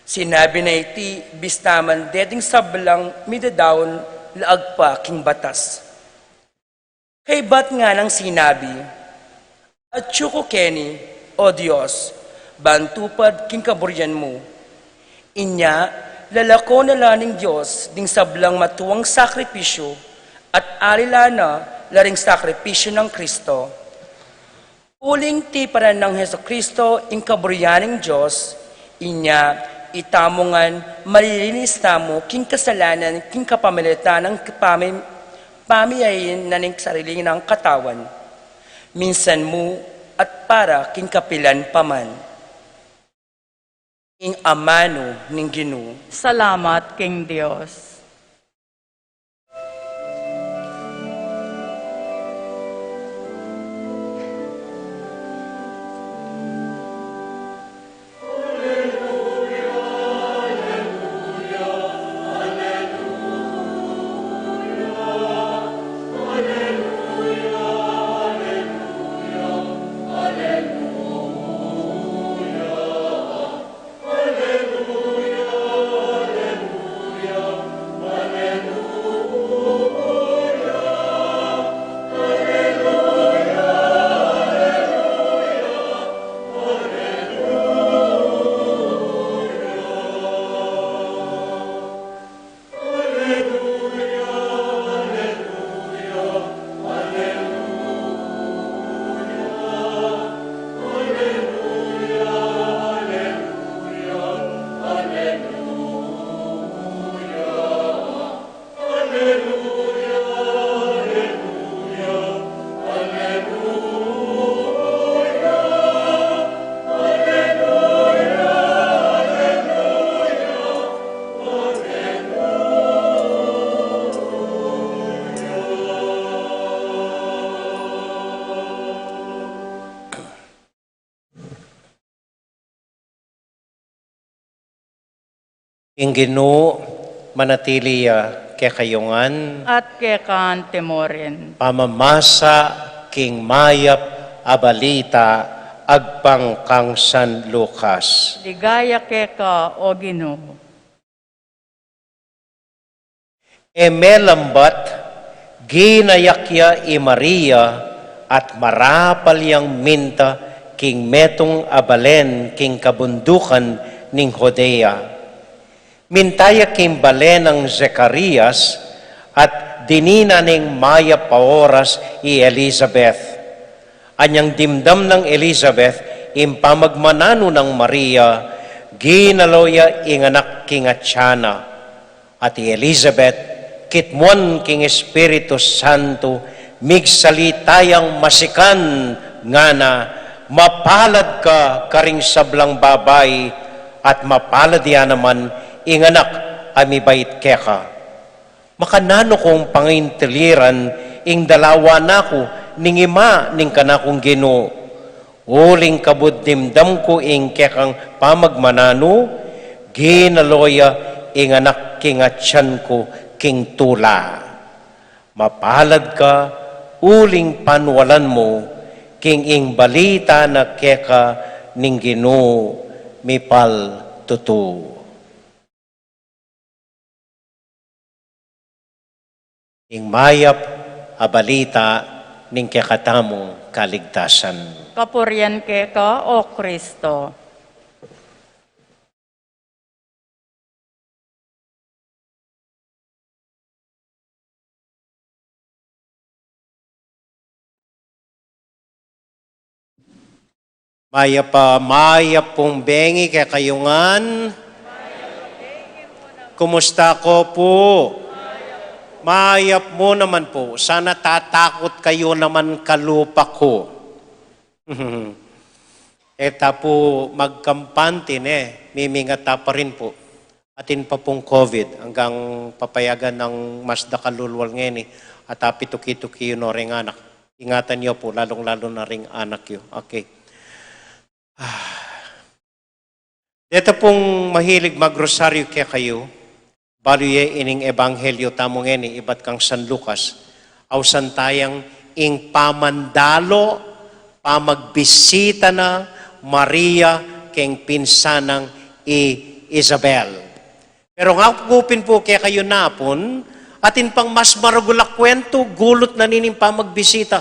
Sinabi na iti bista man deting sablang midadaun laag pa king batas. Kaybat nganang sinabi, Atyu ku keni, O Dios, bang tupad king kaburian mu. Inya, lalako na la ning Dios ding sablang matuang sakripisyu, at ali la na la ring sakripisyu nang Kristo. Uling tipanan nang Jesucristo ing kaburian ning Dios, inya itamu ngan malilinis tamu king kasalanan king kapamilatan nang pami-, pamiyain na ning sarili nang katawan, minsan mu at para king kapilan pa man. Ing amanu ning Ginu. Salamat king Dios. Ing Ginu manatili ya kekayu ngan. At keka mu rin. Pamamasa king mayap a balita agpang kang San Lucas. Ligaya keka, O Ginu. E melambat, ginayak ya i Maria at marapal yang minta king metung a balen king kabundukan ning Judea. Minta ya king balen nang Zacarias at dininan ning mayap a oras i Elizabeth. Anyang dimdam nang Elizabeth ing pamagmananu nang Maria, ginalo ya ing anak king atian na. At i Elizabeth, kitmuan king Espiritu Santo, migsalita yang masikan, ngana, Mapalad ka karing sablang babai, at mapalad ya naman ing anak a mibait keka. Makananu kung pangintilan ing dalawa na ku ning ima ning kanakung Ginu? Uling kabud dimdam ku ing kekang pamagmananu, ginalo ya ing anak king atian ku king tula. Mapalad ka uling panualan mu king ing balita na keka ning Ginu, mipaltutu. Ing mayap a balita ning kekatamung kaligtasan. Kapurian keka, O Kristo. Mayap a mayap pung bengi kekayu ngan. Kumusta ko pu? Mayap mu naman pu. Sana tatakut kayu naman kalupa ku. E ta pu magkampante ne, mimingat ta pa rin pu. Atin pa pung COVID, anggang papayagan nang mas dakal lulwal ngeni, at apituki-tuki yu no ring anak. Ingatan yu pu, lalung-lalu na ring anak yu. Okay. Deta pung mahilig magrosaryu kekayu, balu ye ining ebanghelyo tamu ngeni ibat kang San Lucas, ausan tayang ing pamandalo, pamagbisita na Maria keng pinsan nang i Isabel. Pero ngaku pin pu kekayu napun, atin pang mas maragul a kwentu, gulut na nining pamagbisita.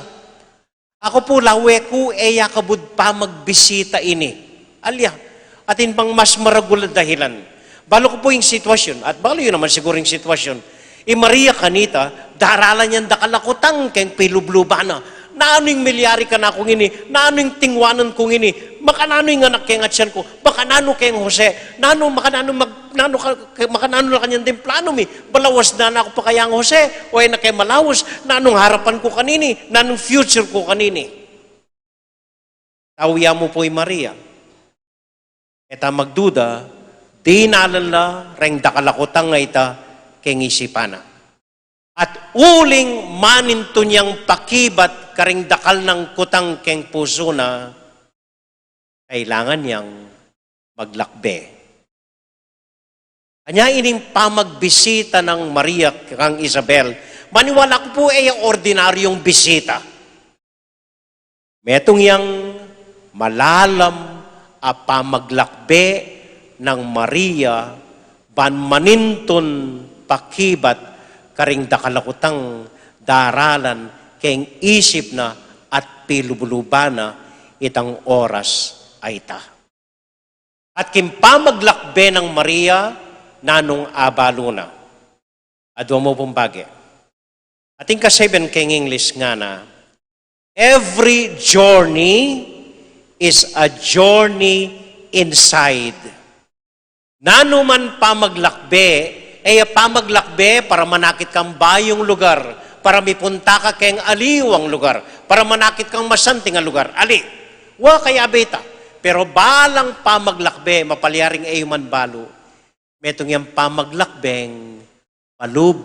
Aku pu lawe ku e ya kabud pamagbisita ini. Alya, atin pang mas maragul a dahilan. Balu ku pu ing sitwasyun, at balu yu naman siguru ing sitwasyun. I Maria kanita, daralan yang dakal a kutang keng pilubluban na. Nanu ing milyari kanaku ngeni? Nanu ing tingwanan ku ngeni? Makananu ing anak keng atyan ku? Makananu keng Jose? Nanu, makananu mag-, nanu ka, ke-, makananu la kanyan ding planu mi? Balawas na naku pa kayang Jose? O e na ke malawas? Nanung harapan ku kanini? Nanung future ku kanini? Tau ya mu pu i Maria. E ta magduda, dinalan la reng dakal a kutang a ita keng isipan na. At uling manintun yang pakibat karing dakal nang kutang keng pusu na, kailangan yang maglakbe. Anya ining pamagbisita nang Maria kang Isabel, maniwala ku pu e ya ordinaryung bisita. Metung yang malalam a pamaglakbe nang Maria ban manintun pakibat karing dakal a kutang daralan keng isip na at pilubluban na itang oras a ita. At king pamaglakbe nang Maria, nanung abalu na? Adua mu pung bage. Atin kasi ben keng English ngana, "Every journey is a journey inside." Nanu man pamaglakbe, e ya pamaglakbe para manakit kang bayung lugar, para mipunta ka keng aliwang lugar, para manakit kang masanting a lugar. Ali, wa kaya beta. Pero balang pamaglakbe, mapalyaring e yu man balu, metung yang pamaglakbeng palub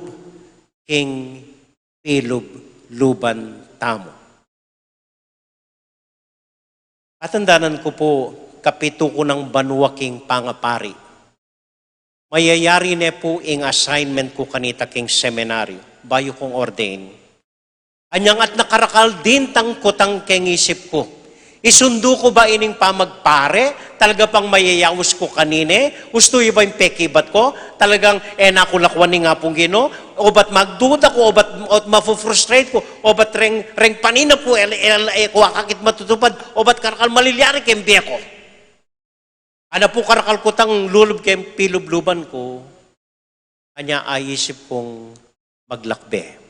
king pilubluban tamu. Atandanan ku pu, kapitu ku nang banua king pangapari. Mayayari ne pu ing assignment ku kanita king seminaryo, bayu kung ordain. Anyang at nakarakal dintang kutang keng isip ku. Isundu ku ba ining pamagpare? Talaga pang mayayaus ku kanine? Ustu ya ba ing pekibat ku? Talagang e na ku lakwan ning Apung Ginu? Obat magduda ku, obat, obat mafu-frustrate ku, obat reng, reng panina ku, el, el, e ku akakit matutupad, obat karakal malilyari keng bie ku. Ana pu karakal kutang lulub keng pilubluban ku, anya aisip kung maglakbe.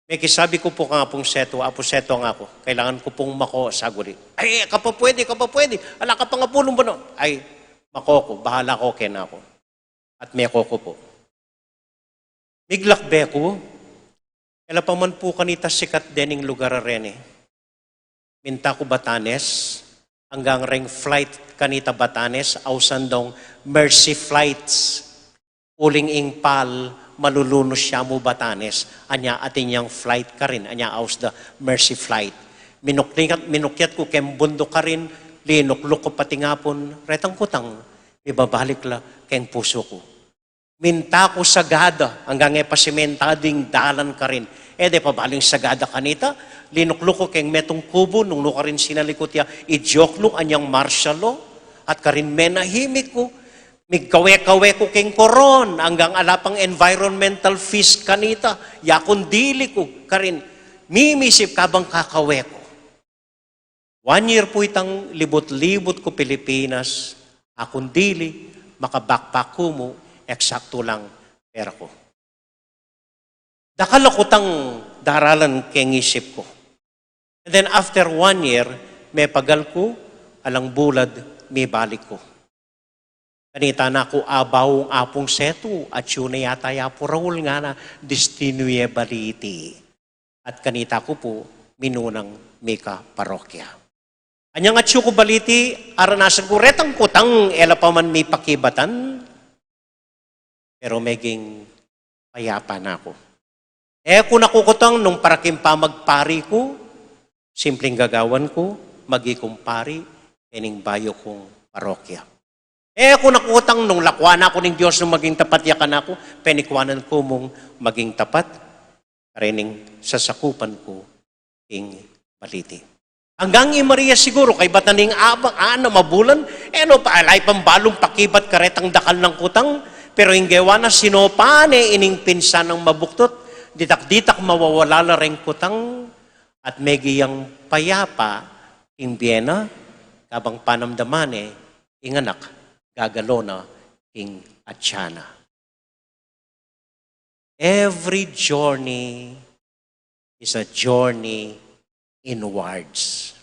Mekisabi ku pu kang Apung Setu, "Apu Setu," ngaku, "kailangan ku pung mako saguli." "Ay, e ka pa pwede, e ka pa pwede. Ala ka pang apulung banua." "Ay, mako ku, bahala ko kanaku." At meko ku pu. Miglakbe ku, e la pa man pu kanita sikat dening lugar a reni. Minta ku Batanes, anggang reng flight kanita Batanes, ausan dong Mercy flights. Uling ing PAL, malulunus ya mu Batanes, anya atin yang flight karin, anya aus da Mercy flight. Minuklingat, minukyat ku keng bunduk karin, linukluk ku pati ngapun, retang kutang, mibabalik la keng pusu ku. Minta ku sagada, anggang e pa simentadu ing dalan karin. E de pa balu ing sagada kanita, linukluk ku keng metung kubu, nung nu karin sinalikut ya i Dioknu anyang martial law, at karin menahimik ku, migkawe-kawe ku keng koron, anggang ala pang environmental fees kanita, ya kung dili ku, karin, mimisip kabang kakawe ku. One year pu itang libut-libut ku Pilipinas, akung dili, maka-backpack ku mu, eksaktu lang pera ku. Dakal a kutang daralan keng isip ku. And then after one year, mepagal ku, alang bulad, mibalik ku. Kanita na ku abaung apung setu, atyu na yata i Apu Raul ngana, destinu ye baliti. At kanita ku pu, minunang mika parokya. Anyang atyu ku baliti, aranasan ku retang kutang e la pa man mipakibatan, pero meging payapa na ku. E ku na ku kutang nung para king pamagpari ku, simpleng gagawan ku, maging pari, kening bayu kung parokya. E ku na ku kutang nung lakwan na ku ning Dios nung maging tapat ya kanaku, penikuanan ku mung maging tapat, karening sasakupan ku king baliti. Anggang i Maria siguru, kaybat na ning abang, anam a bulan, e no pa, ala ya pang balung pakibat karetang dakal nang kutang, pero ing gewa na sinopa ne ining pinsan nang mabuktut, ditak-ditak mawawala la reng kutang, at meging payapa ing bie na, kabang panamdaman ne, ing anak, gagalo na king atyan na. Every journey is a journey inwards.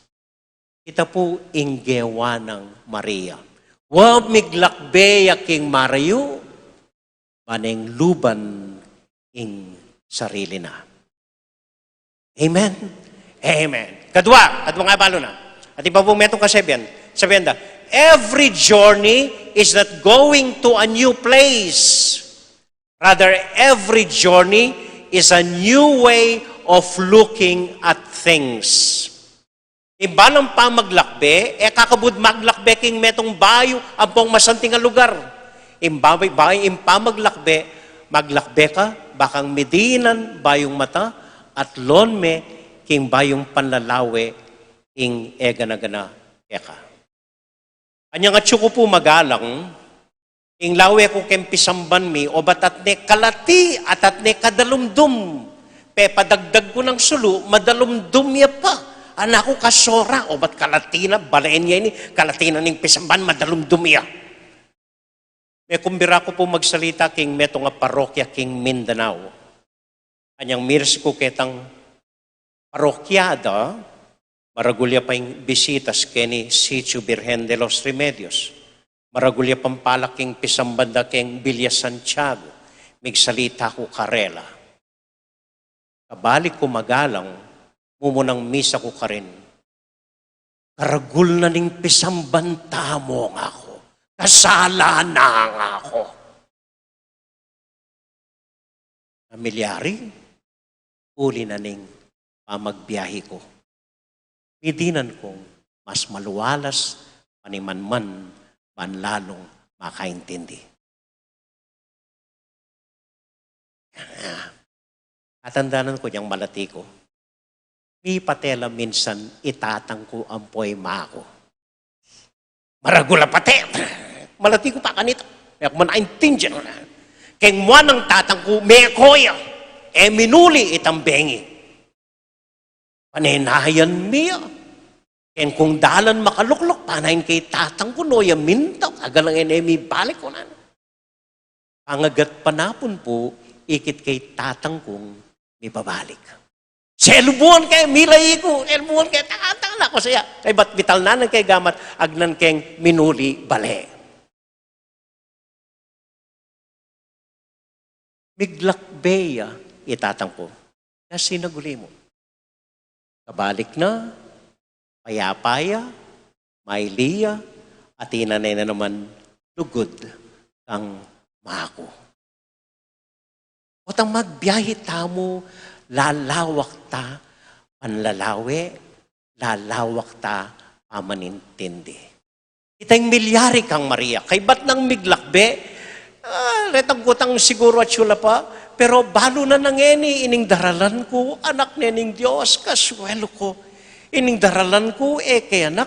Ita pu ing gewa nang Maria. Wa miglakbe ya king marayu, ban neng luban ing sarili na. Amen. Amen. Kadua, kadua nga balu na. At iba pung metung kasabian, sabian da, every journey is not going to a new place. Rather, every journey is a new way of looking at things. Ing balang pamaglakbe, e kakabud maglakbe king metung bayu ampong masanting a lugar. Ing bayu, bayu ing pamaglakbe, maglakbe ka, bakang midinan bayung mata, at lonme king bayung panlalawe ing e gana-gana keka. Anyang atyu ku pu magalang, ing lawe ku keng pisamban mi, obat atne kalati, at atne kadalumdum. Pepadagdag ku nang sulu, madalumdum ya pa. Anak ku kasora, obat kalati na, balen ya ini, kalati na ning pisamban, madalumdum ya. Mekumbira ku pu magsalita king metung a parokya king Mindanao. Anyang miris ku ketang parokyada, maragul ya pa ing bisitas keni Sitio Virgen de los Remedios. Maragul ya pang palak king pisamban da keng Villa Santiago, migsalita ku karela. Kabalik ku magalang, mumunang misa ku karin. Karagul na ning pisamban tamu ngaku. Kasala na ngaku. Pamilyari, uli na ning pamagbiyahe ku. Midinan kung mas maluwalas, panimanman, ban lalung makaintindi. Atandanan ku yang malati ku. Mipate la minsan i tatang ku ampo i ma ku. Maragul a pate. Malati ku pa kanita. E ku man aintindian. Keng mua nang tatang ku, meko ya. E minuli itang bengi. Panenayan mi ya. Keng kung dalan makalukluk, panayan ke i tatang ku, no ya minta, agalang e ne mibalik, kunan. Pangagat panapun pu, ikit ke i tatang kung mibabalik. Selubuan ke, milai ku, selubuan ke, tatang na ku saya. Kaybat bital na nang ke gamat, agnan keng minuli bale. Miglakbe ya i tatang ku. Kasi naguli mu. Kabalik na, payapa ya, maili ya, at ina ne na naman lugud kang maku. Potang magbiyahe tamu, lalawak ta panlalawe, lalawak ta pamanintindi. Itang milyari kang Maria, kaybat nang miglakbe, ah, retang kutang siguru atyu la pa, pero balu na nang ngeni ining daralan ku, anak ne ning Dios, kasuelu ku. Ining daralan ku, e ke anak,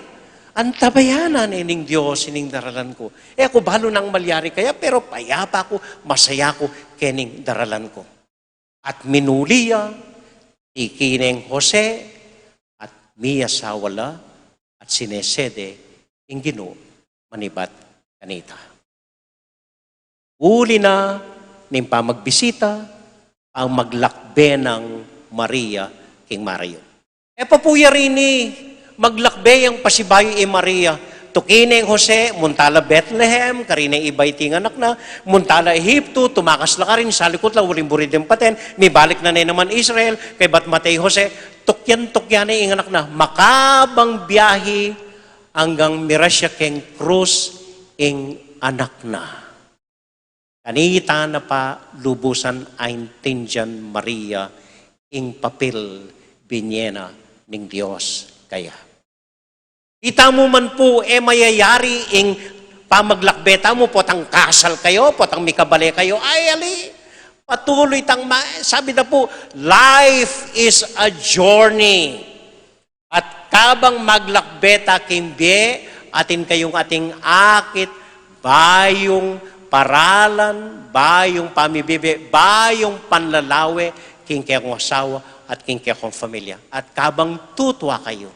antabayanan ne ning Dios ining daralan ku. E ku balu nang malyari kaya, pero payapa ku, masaya ku, kening daralan ku. At minuli ya, tiki neng Jose, at miyasawa la, at sinesede ing Ginu manibat kanita. Uli na ning pamagbisita, pamaglakbe nang Maria king marayu. E pa pu ya rini, maglakbe yang pasibayu i Maria, Tuki ne i Jose, munta la Bethlehem, karin e iba iti ing anak na, munta la Egipto, tumakas la karin, salikut la, uling buri deng paten, mibalik na ne naman Israel, kaybat mate i Jose, tukyan-tukyan ne ing anak na, makabang biahi, anggang miras ya keng krus ing anak na. Kanita na pa lubusan aintindian Maria ing papel binie na ning Dios kaya. Ita mu man pu, e mayayari ing pamaglakbe tamu, potang kasal kayu, potang mikabale kayu, ay, ali, patuloy tang ma-, sabi da pu, life is a journey. At kabang maglakbe ta king bie, atin kayung ating akit, bayung paralan, bayung pamibibe, bayung panlalawe, king kekong asawa, at king kekong familia. At kabang tutua kayu,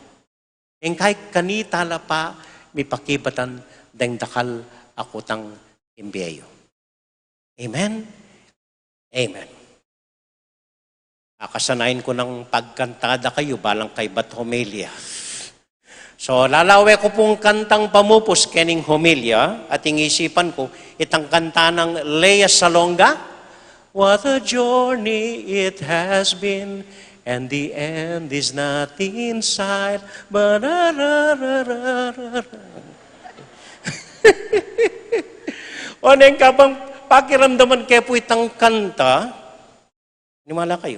ing kay kanita la pa mipakibatan deng dakal a kutang king bie yu. Amen? Amen. Akasanayan ku nang pagkanta da kayu, balang kaybat homilya. So, lalawe ku pung kantang pamupus kening homilya, at ing isipan ku, itang kanta nang Lea Salonga, "What a journey it has been, and the end is not in sight." Ba-ra-ra-ra-ra-ra. O, neng kabang pakiramdaman ke pu itang kanta, animala kayu.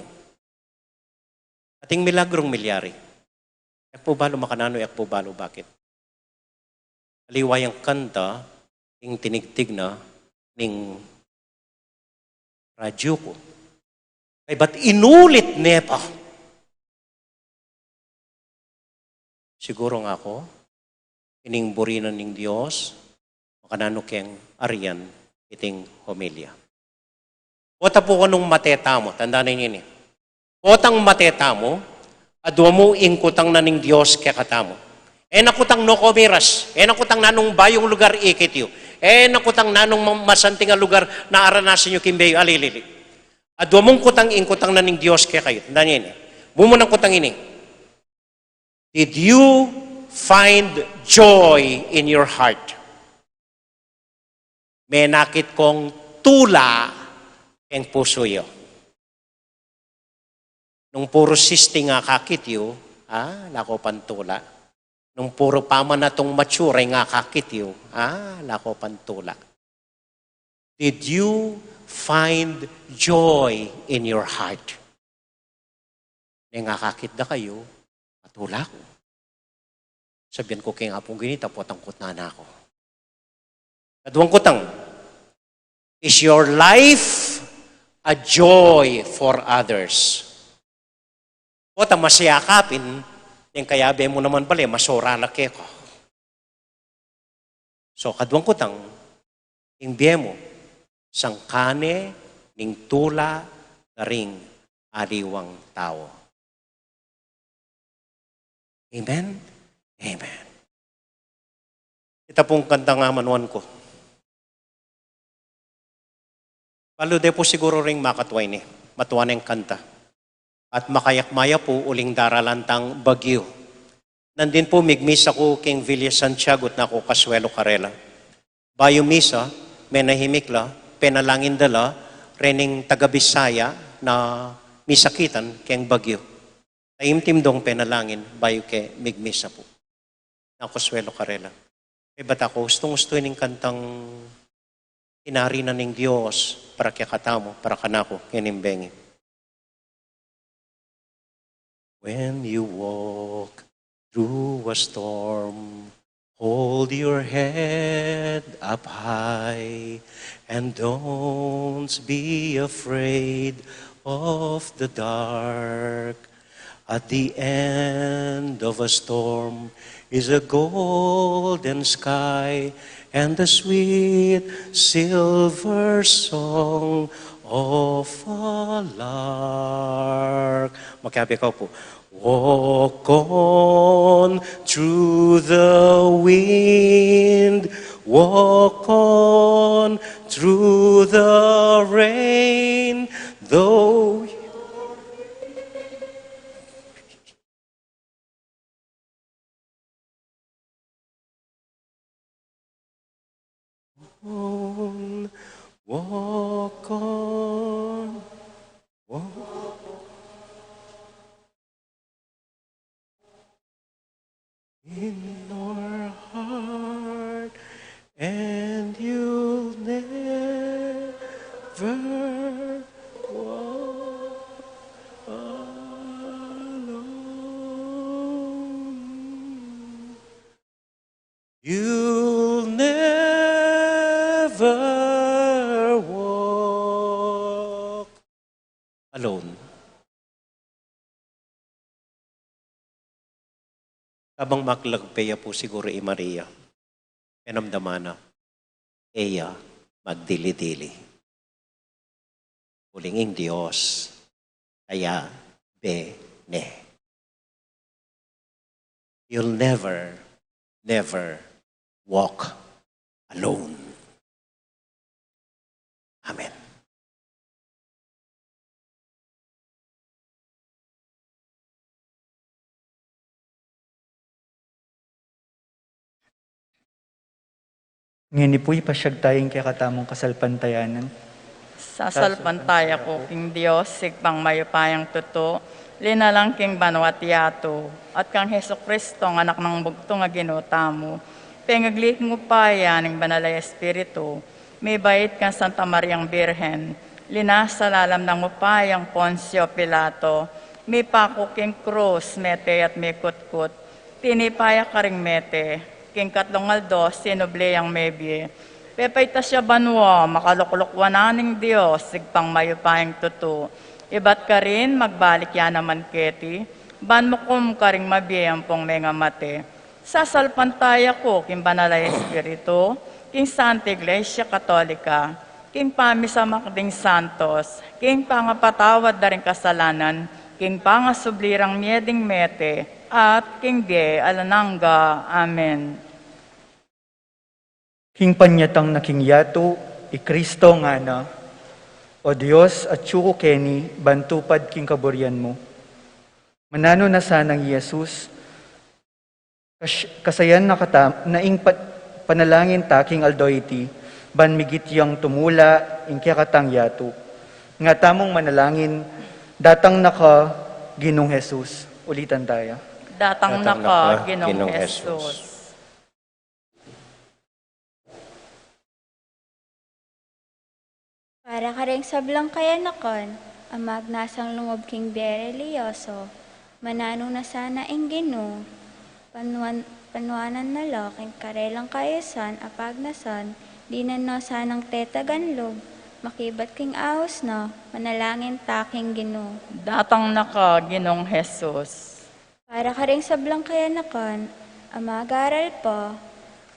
Ating milagrung milyari. E ku pu balu makananu, e ku pu balu bakit. Aliwa yang kanta, ing tinigtig na ning radyu ku. Kaybat inulit ne pa. Siguru nga ku, ining buri na ning Dios, makananu keng arian iting homilya. Pota pu kanung mate tamu, tandaan ninyo ini. Potang mate tamu, adwa mu ing kutang na ning Dios kekatamu. E na kutang no ko miras, e na kutang nanung bayung lugar ikit yu, e na kutang nanung ma-, masanting a lugar na aranasan yu king bie yu, ali, ali, ali. Adwa mung kutang, ing kutang na ning Dios kekayu. Tandaan ninyo ini. Mumunang kutang ini. Did you find joy in your heart? Menakit kong tula keng pusu yu? Nung puru sixty ing akakit yu, a, ala ko pang tula. Nung puru pamanatung mature ing akakit yu, a, ala ko pang tula. Did you find joy in your heart? Neng akakit da kayu, matula ku. Sabian ku keng Apung Ginu, tapot ang kutnan na ku. Kaduang kutang, is your life a joy for others? Pota masaya ka pin, ing kayabe mu naman bale, masora la keka. So, kaduang kutang, ing bie mu, sangkan ne ning tula karing aliwang tau. Amen? Amen. Ita pung kantang amanuan ku. Balu de pu siguru ring makatua ini, matua neng kanta. At makayakmaya pu uling daralan tang bagyu. Nandin pu migmisa ku king Villa Santiago at naku kasuelo karela. Bayu misa, menahimik la, penalangin da la, rening taga Bisaya na misakitan keng bagyu. Taimtim dong penalangin, bayu ke migmisa pu. Naku kasuelo karela. E, bat aku, ustung-ustu ining kantang inari na ning Dios para kekatamu, para kanaku, kening bengi. When you walk through a storm, hold your head up high and don't be afraid of the dark. At the end of a storm is a golden sky and the sweet silver song of a lark. Makiabe ka pu. Walk on through the wind, walk on through the rain, though on, walk on, walk in your heart, and you'll never walk alone. You'll never walk alone. Kabang maklagpe ya pu siguru i Maria, penamdaman na, e ya magdili-dili. Uling ing Dios, kayabe ne. You'll never, never walk alone. Amen. Ngeni pu, ipasyag taya ing kekatamung kasalpantayanan. Sasalpantaya ku king Dios, Ibpang mayupayang tutu, linalang king banua at yatu, at kang Jesucristo, a Anak nang bugtung a Ginu tamu, pengagli king upaya ning Banal a Espiritu, mibait kang Santa Mariang Birhen, linasa lalam ning upayang Poncio Pilato, mipaku king krus, mete at mikutkut, tinipa ya karing mete, king katlung aldo sinubli yang mebie. Pepaitas ya banua, makalukluk wanan ning Dios, Ibpang mayupayang tutu. Ibat karin, magbalik ya naman keti, ban mukum karing mabie ampong mengamate. Sasalpantaya ku king Banal a Espiritu, king Santa Iglesia Katolika, king pamisamak ding santos, king pangapatawad da ring kasalanan, king pangasubli rang mie ding mete, at king bie alang angga. Amen. King panyatang na king yatu, i Kristo ngana, O Dios, atyu ku keni, ban tupad king kaburian mu. Mananu na sanang i Jesus, kas-, kasayan na kata-, na ing pa-, panalangin ta king aldo iti, ban migit yang tumula ing kekatang yatu. Nga tamung manalangin, datang na ka, Ginung Jesus. Ulitan taya. Datang na ka, Ginung Jesus. Para karing sablang kayanakan a magnasang lungub king bie relihiyoso, mananu na sana ing Ginu, panuan-, panuanan na la king karelang kaayusan a pagnasan, dinan no sanang tetagan lub, makibat king aus na, manalangin ta king Ginu. Datang na ka, Ginung Jesus. Para karing sablang kayanakan a mag-aral pa,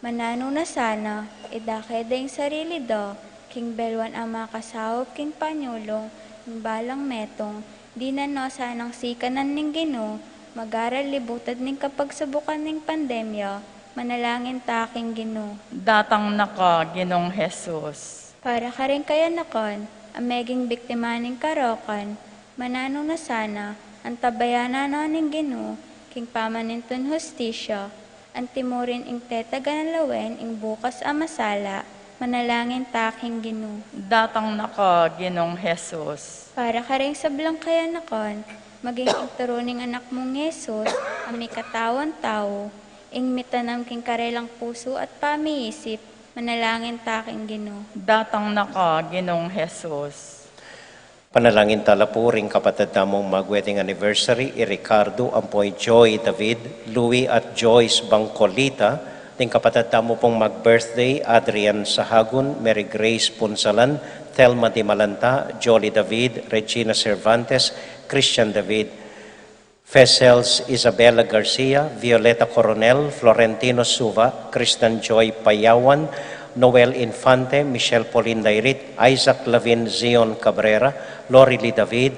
mananu na sana, idake da ing sarili da king belwan a makasaup king panyulung ning balang metung, dinan no sanang sikanan ning Ginu, mag-aral libutad ning kapagsubukan ning pandemya, manalangin ta king Ginu. Datang na ka, Ginung Jesus. Para karing kayanakan a meging biktima ning karokan, mananu na sana, antabayanan na ning Ginu, king pamanintun hustisya, antimurin ing tetagan a lawen ing bukas a masala, manalangin ta king Ginu. Datang na ka, Ginung Jesus. Para karing sablang kayanakan, maging ing turu ning Anak mung Jesus, a mikatawan tau, ing mitanam king karelang pusu at pamiisip, manalangin ta king Ginu. Datang na ka, Ginung Jesus. Panalangin ta la pu ring kapatad tamung mag-wedding anniversary, i Ricardo ampo i Joy David, Louis at Joyce Bangcolita, ding kapatad tamu pung mag-birthday, Adrian Sahagun, Mary Grace Punsalan, Thelma Dimalanta, Jolly David, Regina Cervantes, Christian David, Fesels Isabella Garcia, Violeta Coronel, Florentino Suva, Kristan Joy Payawan, Noel Infante, Michelle Pauline Dairit, Isaac Lavin, Zion Cabrera, Lori Lee David,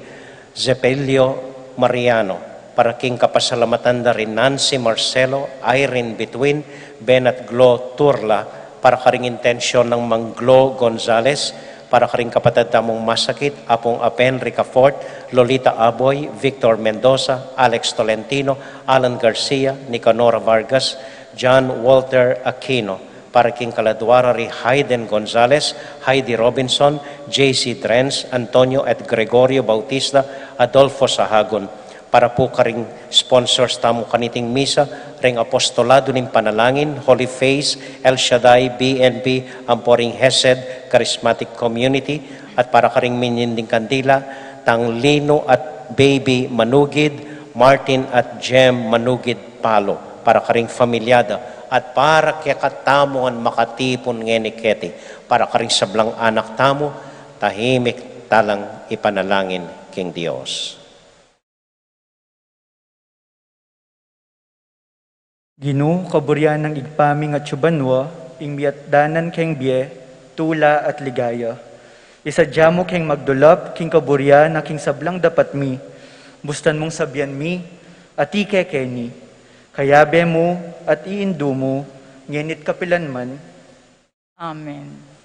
Zepelio Mariano, para king kapasalamatan da rin Nancy Marcelo, Irene Between, Ben at Glo Turla, para karing intensyon nang Mang Glo Gonzales, para karing kapatad tamung masakit, Apung Apen Ricafort, Lolita Aboy, Victor Mendoza, Alex Tolentino, Alan Garcia, Nicanora Vargas, John Walter Aquino, Para king kaladua ra ri Hayden Gonzalez, Heidi Robinson, J C Drenz, Antonio at Gregorio Bautista, Adolfo Sahagun. Para pu karing sponsors tamu kaniting misa, ring Apostolado ning Panalangin, Holy Face, El Shaddai, B N P, ampo ring Hesed, Charismatic Community, at para karing mininding kandila, tang Lino at Baby Manugid, Martin at Jem Manugid Palo, para karing familia da, at para kekatamu ngan makatipun ngeni keti, para karing sablang anak tamu, tahimik talang ipanalangin king Dios. Ginu, kaburian nang Ibpa ming atsu banua, ing miatdanan keng bie, tula at ligaya. Isadya mu keng magdulap king kaburian a king sablang dapat mi, bustan mung sabian mi, at ikekeni, kayabe mu at iindu mu, ngeni't kapilan man. Amen.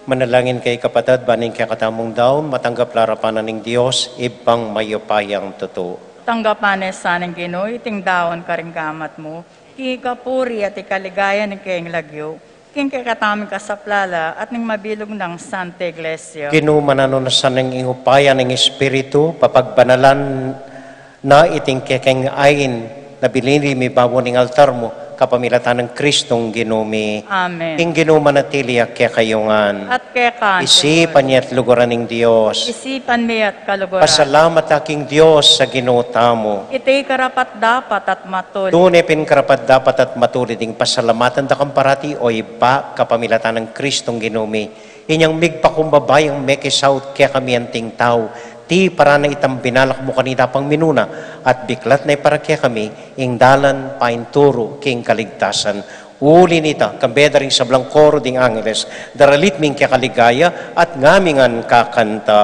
Manalangin kayu, kapatad, ban ing kekatamung daun matanggap la arapan na ning Dios, Ibpang mayupayang tutu. Tanggapan na sa ning Ginu iting daun karing gamat mu, king ikapuri at ikaligayan ning kayang lagyu, king kekatamung kasaplalan at ning mabilug nang Santa Iglesia. Ginu, mananu na sana ing upaya ning Espiritu, papagbanalan na iting kekeng ain na binili mi bayu ning altar mu, kapamilatan nang Kristong Ginu mi. Amen. Ing Ginu manatili ya kekayu ngan. At keka naman. Isipan ye at luguran ing Dios. Isipan mi at kaluguran. Pasalamat ta king Dios a Ginu tamu. Iti karapat-dapat at matulid. Tune pin karapat-dapat at matulid ing pasalamatan da kang parati, o Ibpa, kapamilatan nang Kristong Ginu mi. Inyang migpakumbaba yang mekisaut kekami anting tau, tiparan na itang binalak mu kanita pang minuna, at biklat na ipara kekami ing dalan painturu king kaligtasan. Uli na nita, kambe da ring sablang koro ding angeles, daralit mi ing kekaligaya, at ngami ngan kakanta.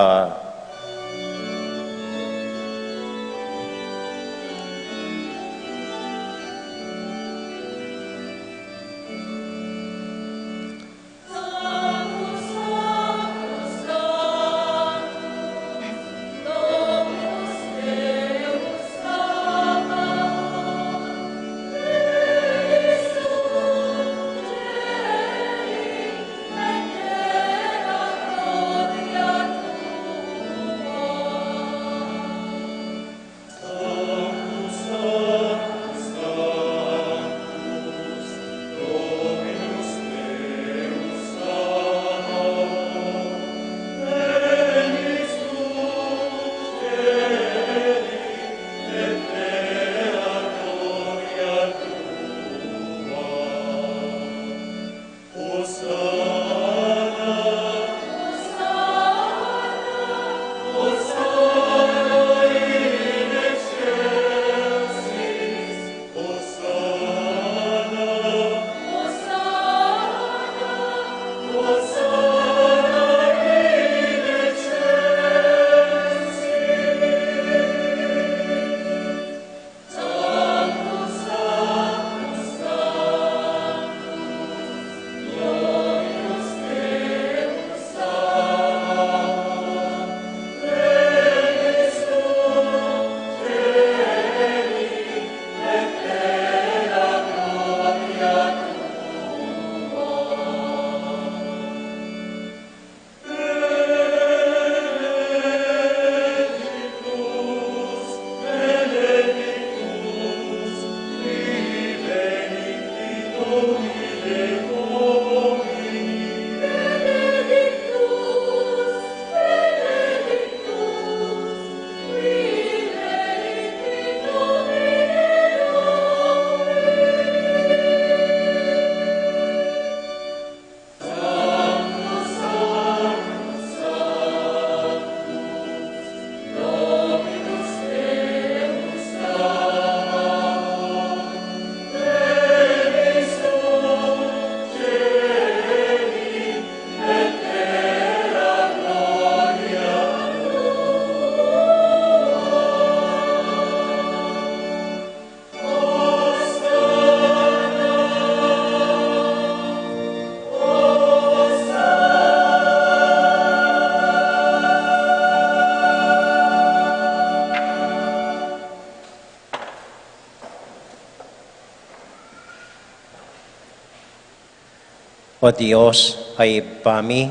O Dios a Ibpa mi,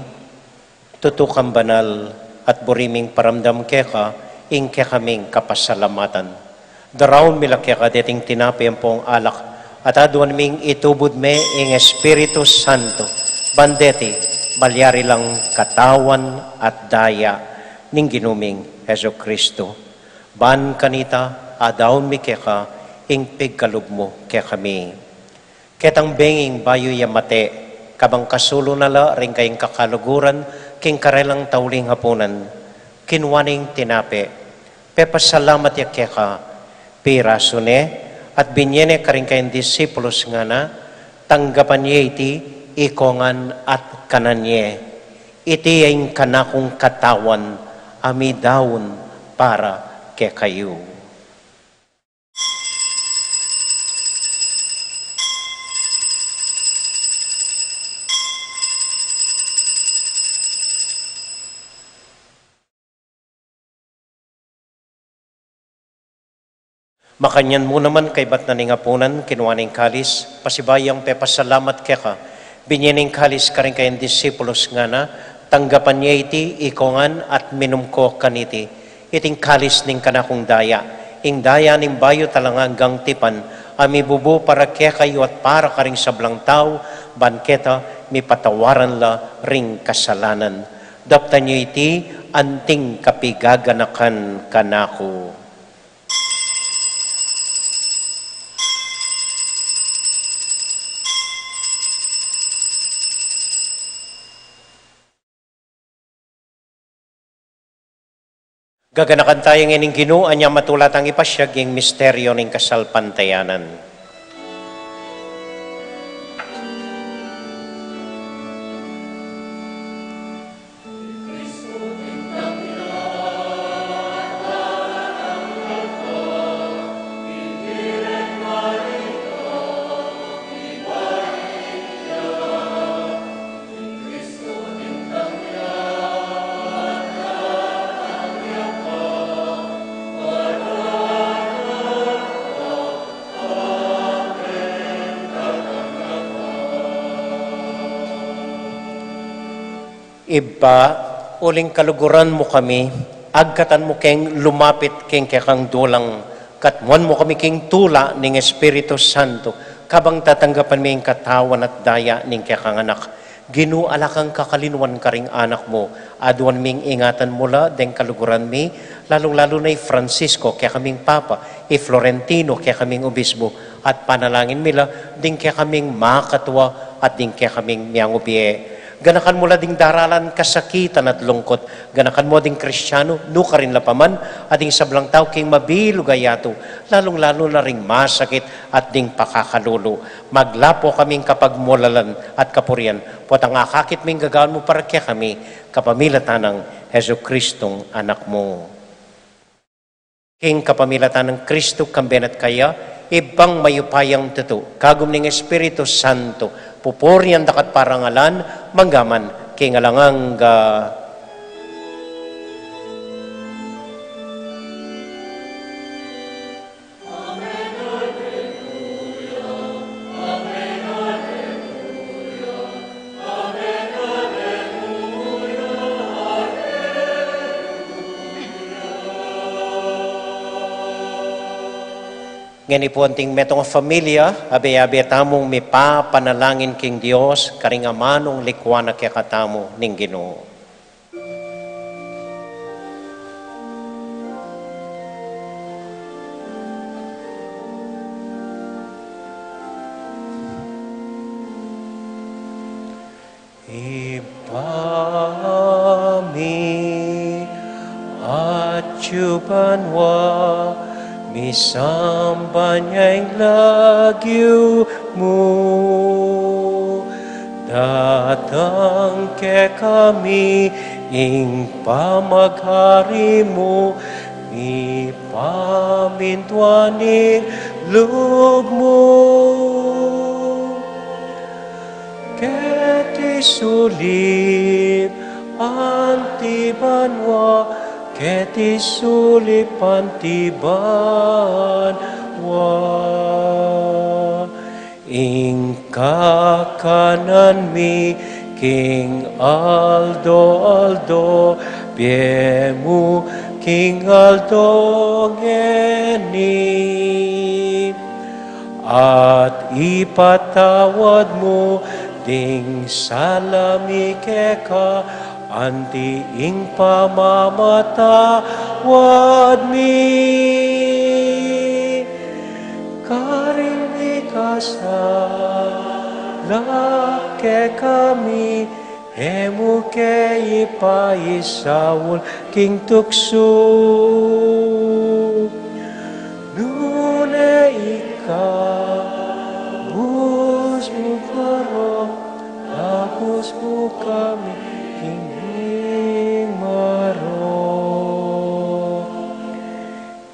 tutu kang banal, at buri ming paramdam keka ing kekaming kapasalamatan. Daraun mi la keka deting tinape ampong alak, at aduan ming itubud me ing Espiritu Santo, ban deti malyari lang katawan at daya ning Ginu ming Jesucristo. Ban kanita, adaun mi keka ing pigkalub mu kekami. Ketang benging bayu ya mate, kabang kasulu na la ring kayang kakaluguran king karelang tauling hapunan, kinua ne ing tinape, pepasalamat ya keka, pirasu ne, at binye ne karing kayang disipulus, ngana, tanggapan ye iti, ikongan at kanan ye. Iti ya ing kanakung katawan a midaun para kekayu. Makanyan mu naman kaybat na ning apunan, kinua ne ing kalis, pasibayu yang pepasalamat keka, binie ne ing kalis karing kayang disipulus, ngana: Tanggapan ye iti, ikongan at minum ko kaniti. Iti ing kalis ning kanakung daya, ing daya ning bayu at alang anggang tipan, a mibubu para kekayu at para karing sablang tau, ban keta mipatawaran la ring kasalanan. Daptan yu iti anting kapigaganakan kanaku. Gaganakan taya ngeni ing Ginu, anya matula tang ipasiag ing misteryu ning kasalpantayanan. Ibpa, uling kaluguran mu kami, agkatan mu keng lumapit king kekang dulang, katmuan mu kami king tula ning Espiritu Santo, kabang tatanggapan mi ing katawan at daya ning kekang Anak. Ginu, ala kang kakalinuan karing anak mu, aduan ming ingatan mu la deng kaluguran mi, lalung-lalu na i Francisco, kekaming Papa, i Florentino, kekaming Obispo, at panalangin mi la ding kekaming makatua at ding kekaming miangubie. Ganakan mu la ding daralan, kasakitan at lungkut. Ganakan mu ding Kristiano, nukarin la pa man, at ding sablang tau king mabilug a yatu, lalung-lalu na ring masakit at ding pakakalulu. Maglapo kaming kapagmulalan at kapurian, potang akakit ming gagawan mu para kekami, kapamilatan nang Jesucristong Anak mu. King kapamilatan nang Kristo, kambe na at kaya, Ibpang mayupayang tutu, kagum ning Espiritu Santo, pupurian da ka at parangalan, mangga man king alang angga. Ngeni pu anting metung a familia, abe-abe tamung mipapanalangin king Dios, karing amanung likuan na kekatamu ning Ginu. Ibpa mi, atyu banua, misamban ya ing lagyu mu, datang kekami ing pamaghari mu, mipamintuan ing lub mu. Keti sulip anti banua, keti sulip anti banua. Ing kakanan mi king aldo-aldo, bie mu king aldo ngeni. At ipatawad mu ding sala mi keka, anti ing pamamatawad mi karing mikasala kekami, e mu ke ipaisaul king tuksu, nune ikabus mu king marok, ikabus mu kami king marok.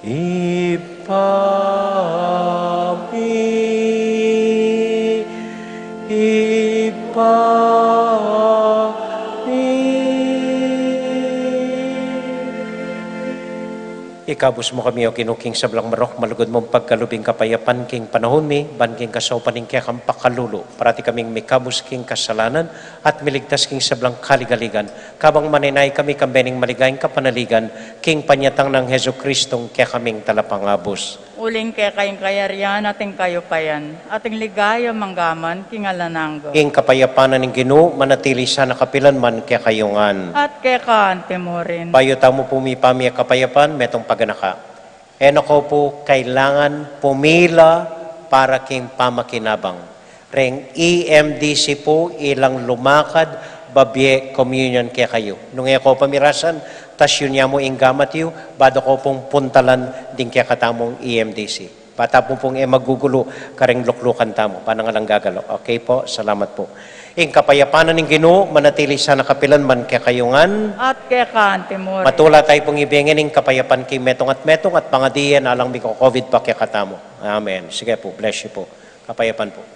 Ibpa mi, Ibpa mi. Ikabus mu kami, O Ginu, king sablang marok, malugud mung pagkalub ing kapayapan king panaun mi, ban king kasaupan ning kekang pakalulu, parati kaming mikabus king kasalanan, at miligtas king sablang kaligaligan, kabang manenaya kami kambe ning maligayang kapanaligan, king panyatang nang Jesucristong kekaming Talapangabus. Uling keka ing kayarian at ing kayupayan, at ing ligaya manggaman king alang angga. Ing kapayapan na ning Ginu, manatili sana kapilan man kekayu ngan. At keka anti murin. Bayu tamu pu mipamie kapayapan, metung paganaka. E na ko pu kailangan pumila para king pamakinabang. Reng E M D C pu ilang lumakad babie communion kekayu. Nung e ko pamirasan, tasyun ya mu ing gamat yu, ba da ko pung puntalan ding kekatamung E M D C. Ba ta pu pung e magugulu kareng luklukan tamu. Ba nang alang gagalo. Okay po, salamat po. Ing kapayapan na ning Ginu, manatili sana kapilan man kekayu ngan. At keka anti murin. Matula tayu pung ibie ngan ing kapayapan king metung at metung at pangadian alang miko-COVID pa kekatamu. Amen. Sige po, bless you po. Kapayapan po.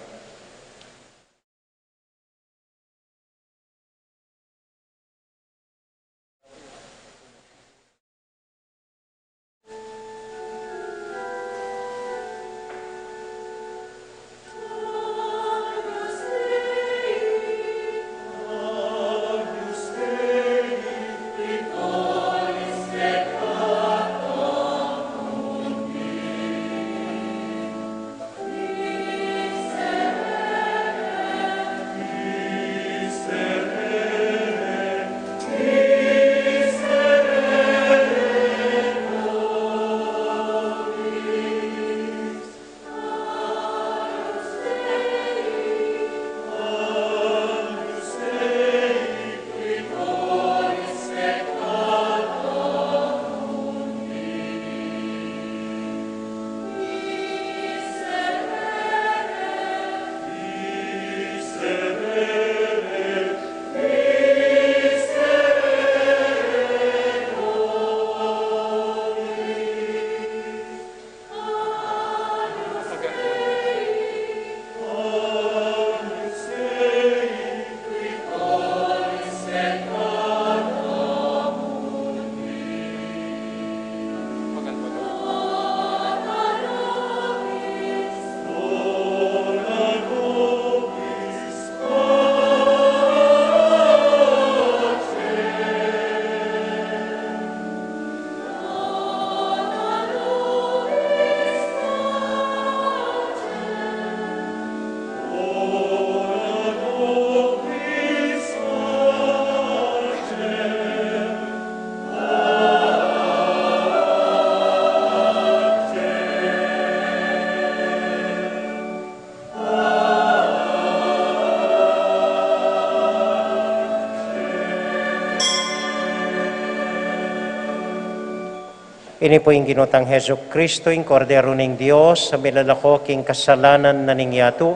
Ini pu ing Ginu tang Jesucristo, ing Kordero ning Dios, a milalako king kasalanan na ning yatu.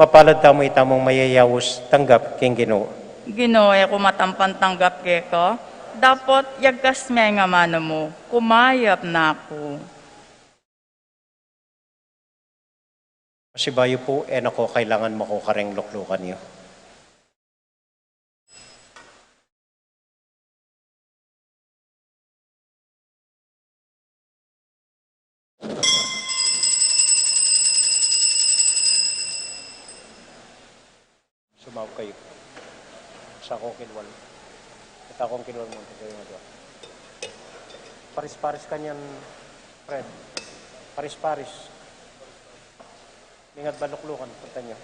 Mapalad tamu itamung mayayaus tanggap king Ginu. Ginu, e ku matampan tanggap keka, dapot yagkas me ing amanu mu, kumayap na ku. Pasibayu pu, e na ko kailangan maku kareng luklukan yu. Sumaup kayu. Sa kong kilwal. Kita kong kilwal mu, kayu nga dua. Paris-paris kanyan, Fred. Paris-paris. Mingad baluklukan, punta niyo.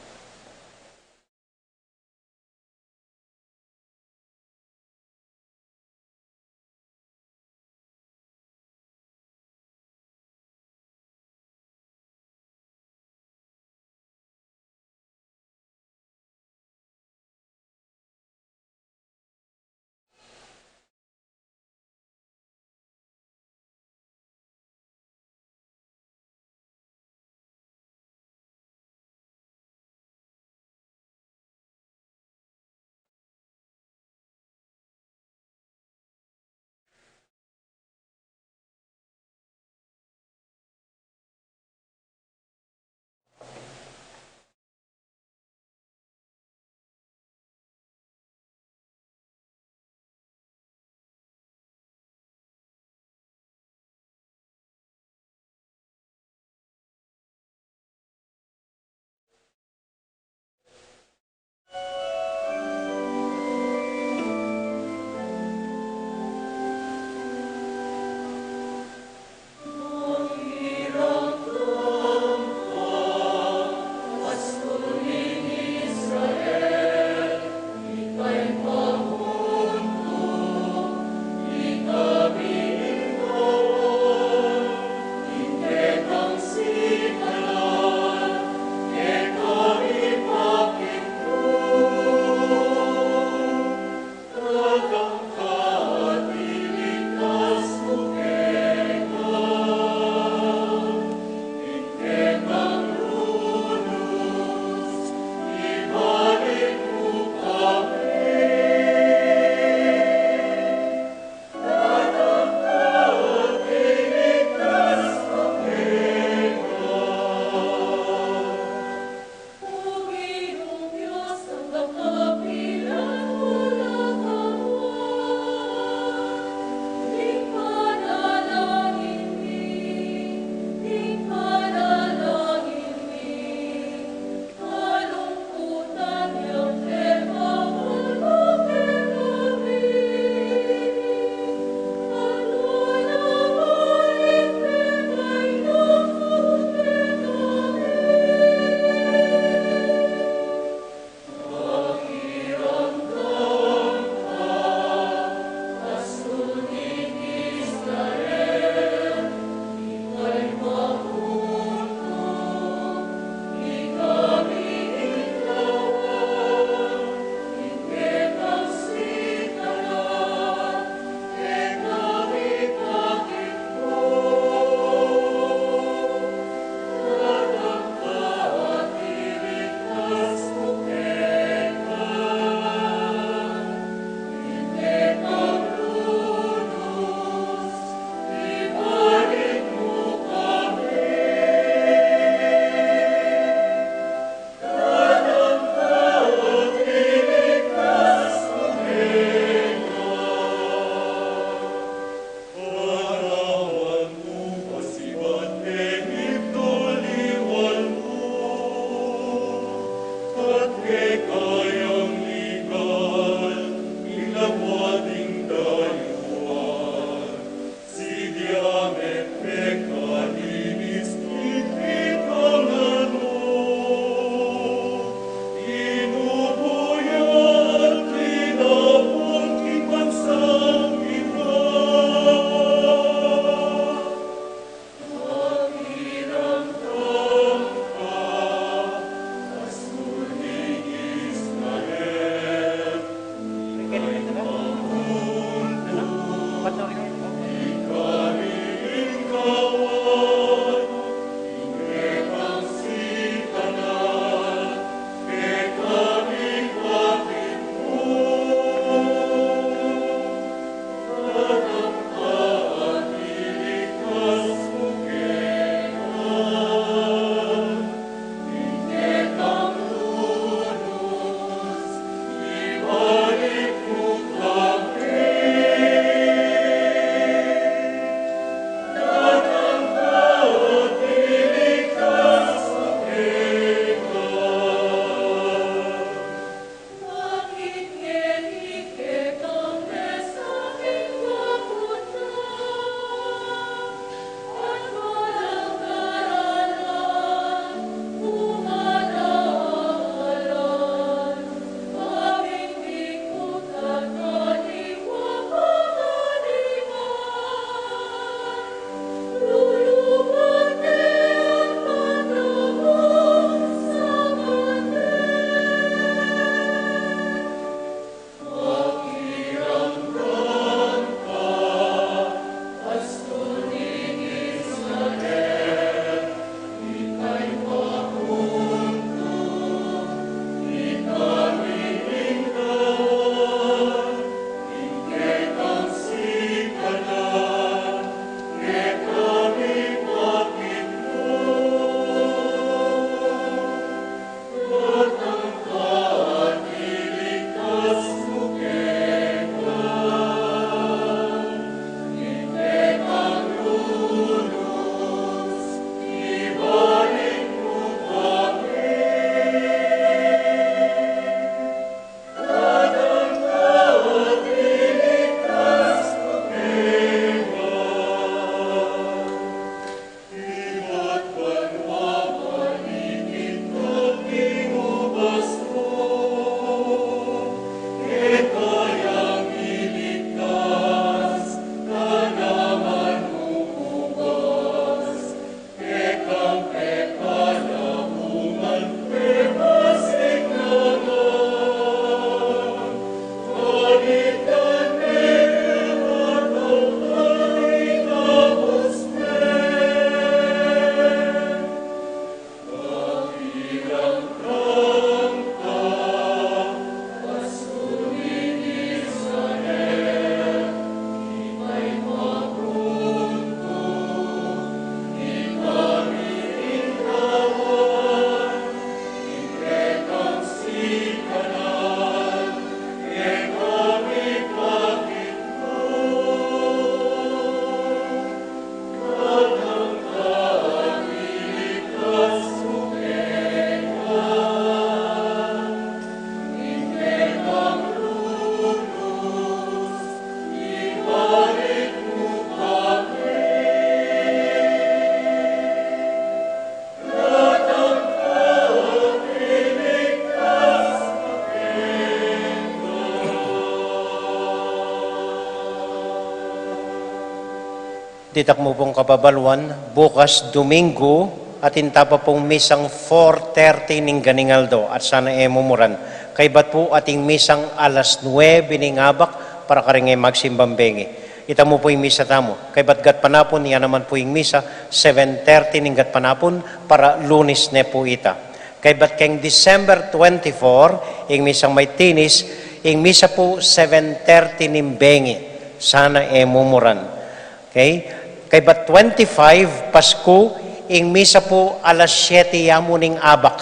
Ditak mu pung kababaluan, bukas Domingo, atin ta pa pung misang four thirty ning ganing aldo, at sana e mumuran. Kaybat pu ating misang alas nuebe ning abak para karing e magsimbang bengi. Ita mu pu ing misa tamu. Kaybat gatpanapun, ya naman pu ing misa, seven thirty ning gatpanapun para Lunes ne pu ita. Kaybat keng December twenty-four, ing misang Maitinis, ing misa pu seven thirty ning bengi. Sana e mumuran. Okay? Kaybat twenty-five, Pasku, ing misa pu alas siete ya mu ning abak.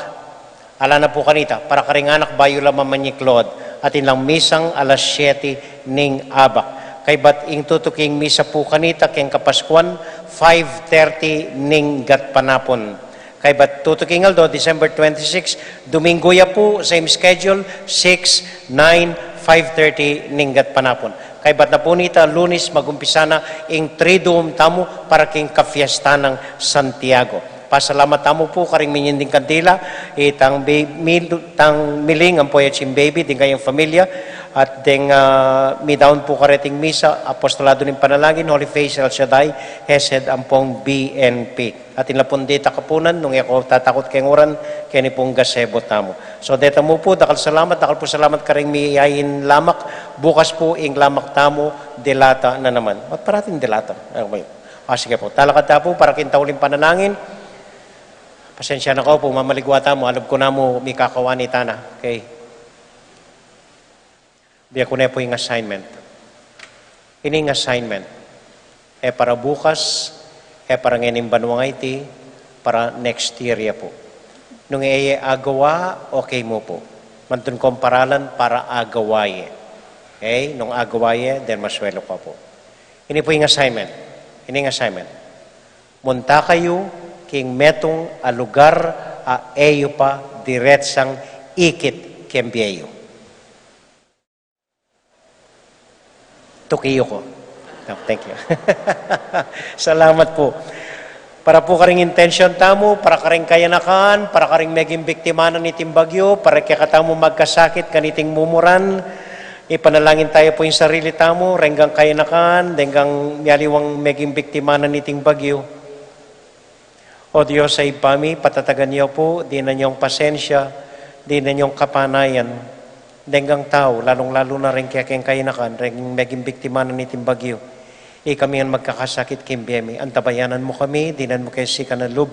Ala na pu kanita, para karing anak bayu la mamanyiklod, atin lang misang alas siete ning abak. Kaybat ing tutuking misa pu kanita keng Kapaskuan, five thirty ning gatpanapun. Kaybat tutuking aldo, December twenty-six, Domingo ya pu, same schedule, six, nine, five thirty ning gatpanapun. Kaybat na pu nita, Lunes, magumpisa na ing Triduum tamu para king kafiesta nang Santiago. Pasalamat tamu pu karing minyinding kandila, itang bi-, mi-, tang miling ampo ya ching baby, ding kayang familia, at ding, ah, midaun pu kareting misa, Apostolado ning Panalangin, Holy Face, El Shaddai, Hesed, ampong B N P. Atin la pung ditak a punan, nung e ko tatakut keng uran, keni pung gazebo tamu. So, deta mu pu, dakal salamat, dakal pu salamat karing miyayain lamak, bukas pu ing lamak tamu, dilata na naman. Ba't parating dilata? Ay, okay. Ah, sige pu. Talakad ta pu, para king tauling panalangin. Pasensya na kayu pu, mamaligwa tamu, alab ku namu, mikakawani tana. Okay. Biye ku ne pu ing assignment. Ini ing assignment. E para bukas, e para ngening banua iti, para next year ya pu. Nung e ye agawa, okay mu pu. Mantun kong paralan para agawa ye. Okay? Nung agawa ye, then masuelu ka pu. Ini pu ing assignment. Ini ing assignment. Munta kayu king metung a lugar a e yu pa diretsang ikit keng bie yu. Tuki yu ku. Oh, thank you. Salamat pu. Para pu karing intensyon tamu, para karing kayanakan, para karing meging biktima na niting bagyu, para kekatamu magkasakit kaniting mumuran, ipanalangin tayu pu ing sarili tamu, renggang kayanakan, denggang mialiwang meging biktima na niting bagyu. O Dios a Ibpa mi, patatagan yu pu, dinan yung pasensya, dinan yung kapanayan, denggang tau, lalung-lalu na reng kekeng kayanakan, reng meging biktima na niting bagyu. Ikami ngan magkakasakit king bie mi, antabayanan mu kami, dinan mu ke sikan a lub.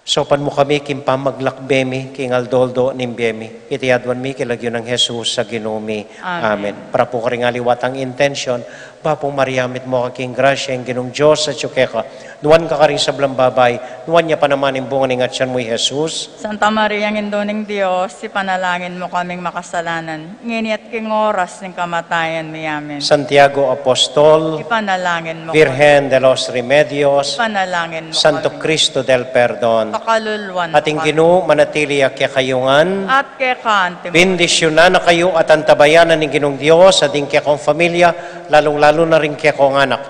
Saupan mu kami king pamaglakbe mi, king aldo-aldo ning bie mi. Iti aduan mi king lagyu nang Jesus a Ginu mi. Amen. Amen. Para pu karing aliwa tang intensyon, Bapu Maria, mitmu ka king grasya, ing Ginung Dios atyu keka. Nuan ka karing sablang babai, nuan ya pa naman ing bunga ning atyan mu, i Jesus. Santa Maria, Indu ning Dios, ipanalangin mu kaming makasalanan, ngeni at king oras ning kamatayan mi. Amen. Santiago Apostol, ipanalangin mu kami. Virgen de los Remedios, ipanalangin mu kami. Santo Cristo del Perdon, pakalulwan mu kami. At ing Ginu manatili ya kekayu ngan. At keka naman. Bendisyunan na kayu at antabayanan ning Ginung Dios, at ding kekong familia, lalung-lalu na ring kekong anak.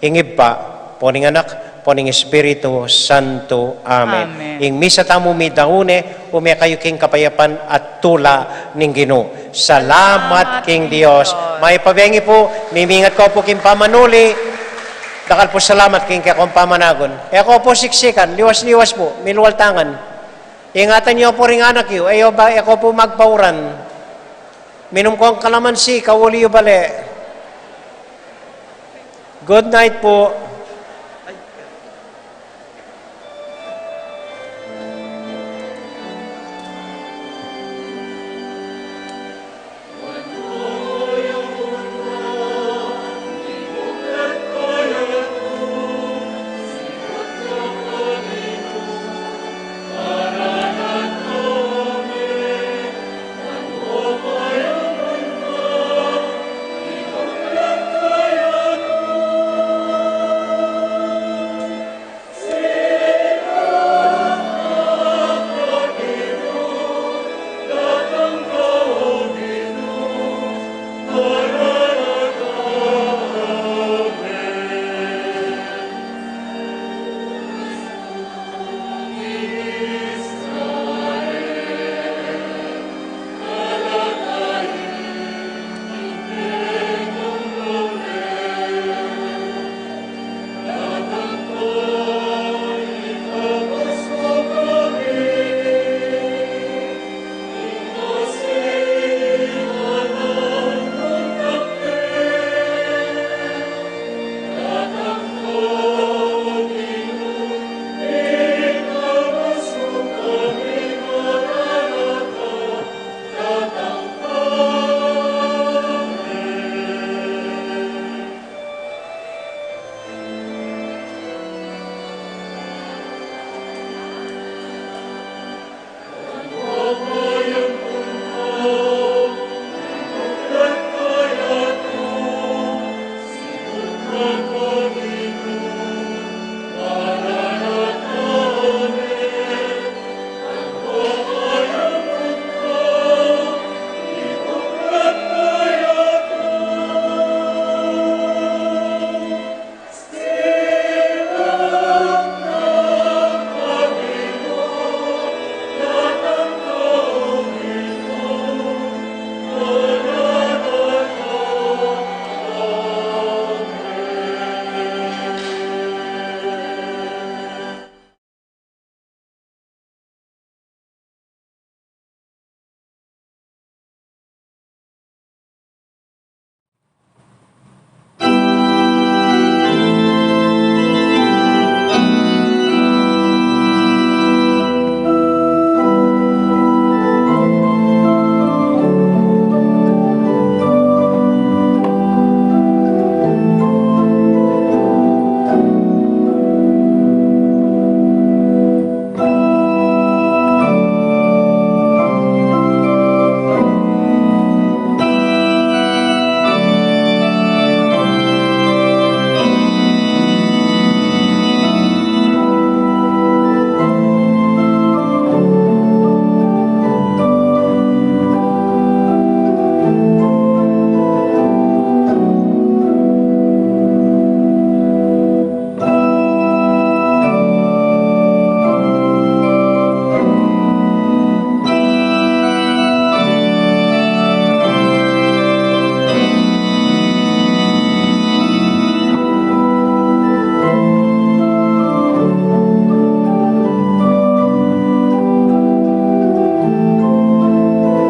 Ing Ibpa, ampo ning Anak, ampo ning Espiritu Santo. Amen. Amen. Ing misa tamu midaun ne, ume kayu king kapayapan at tula ning Ginu. Salamat king Dios. Mayap a bengi pu, mimingat ko pu king pamanuli. Dakal pu salamat king kekong pamanagun. E ko pu siksikan, liwas-liwas pu, milualtangan. Ingatan yu pu ring anak yu, e yu ba, e ko pu magpauran. Minum kong kalamansi, kauli yu bale. Good night pu.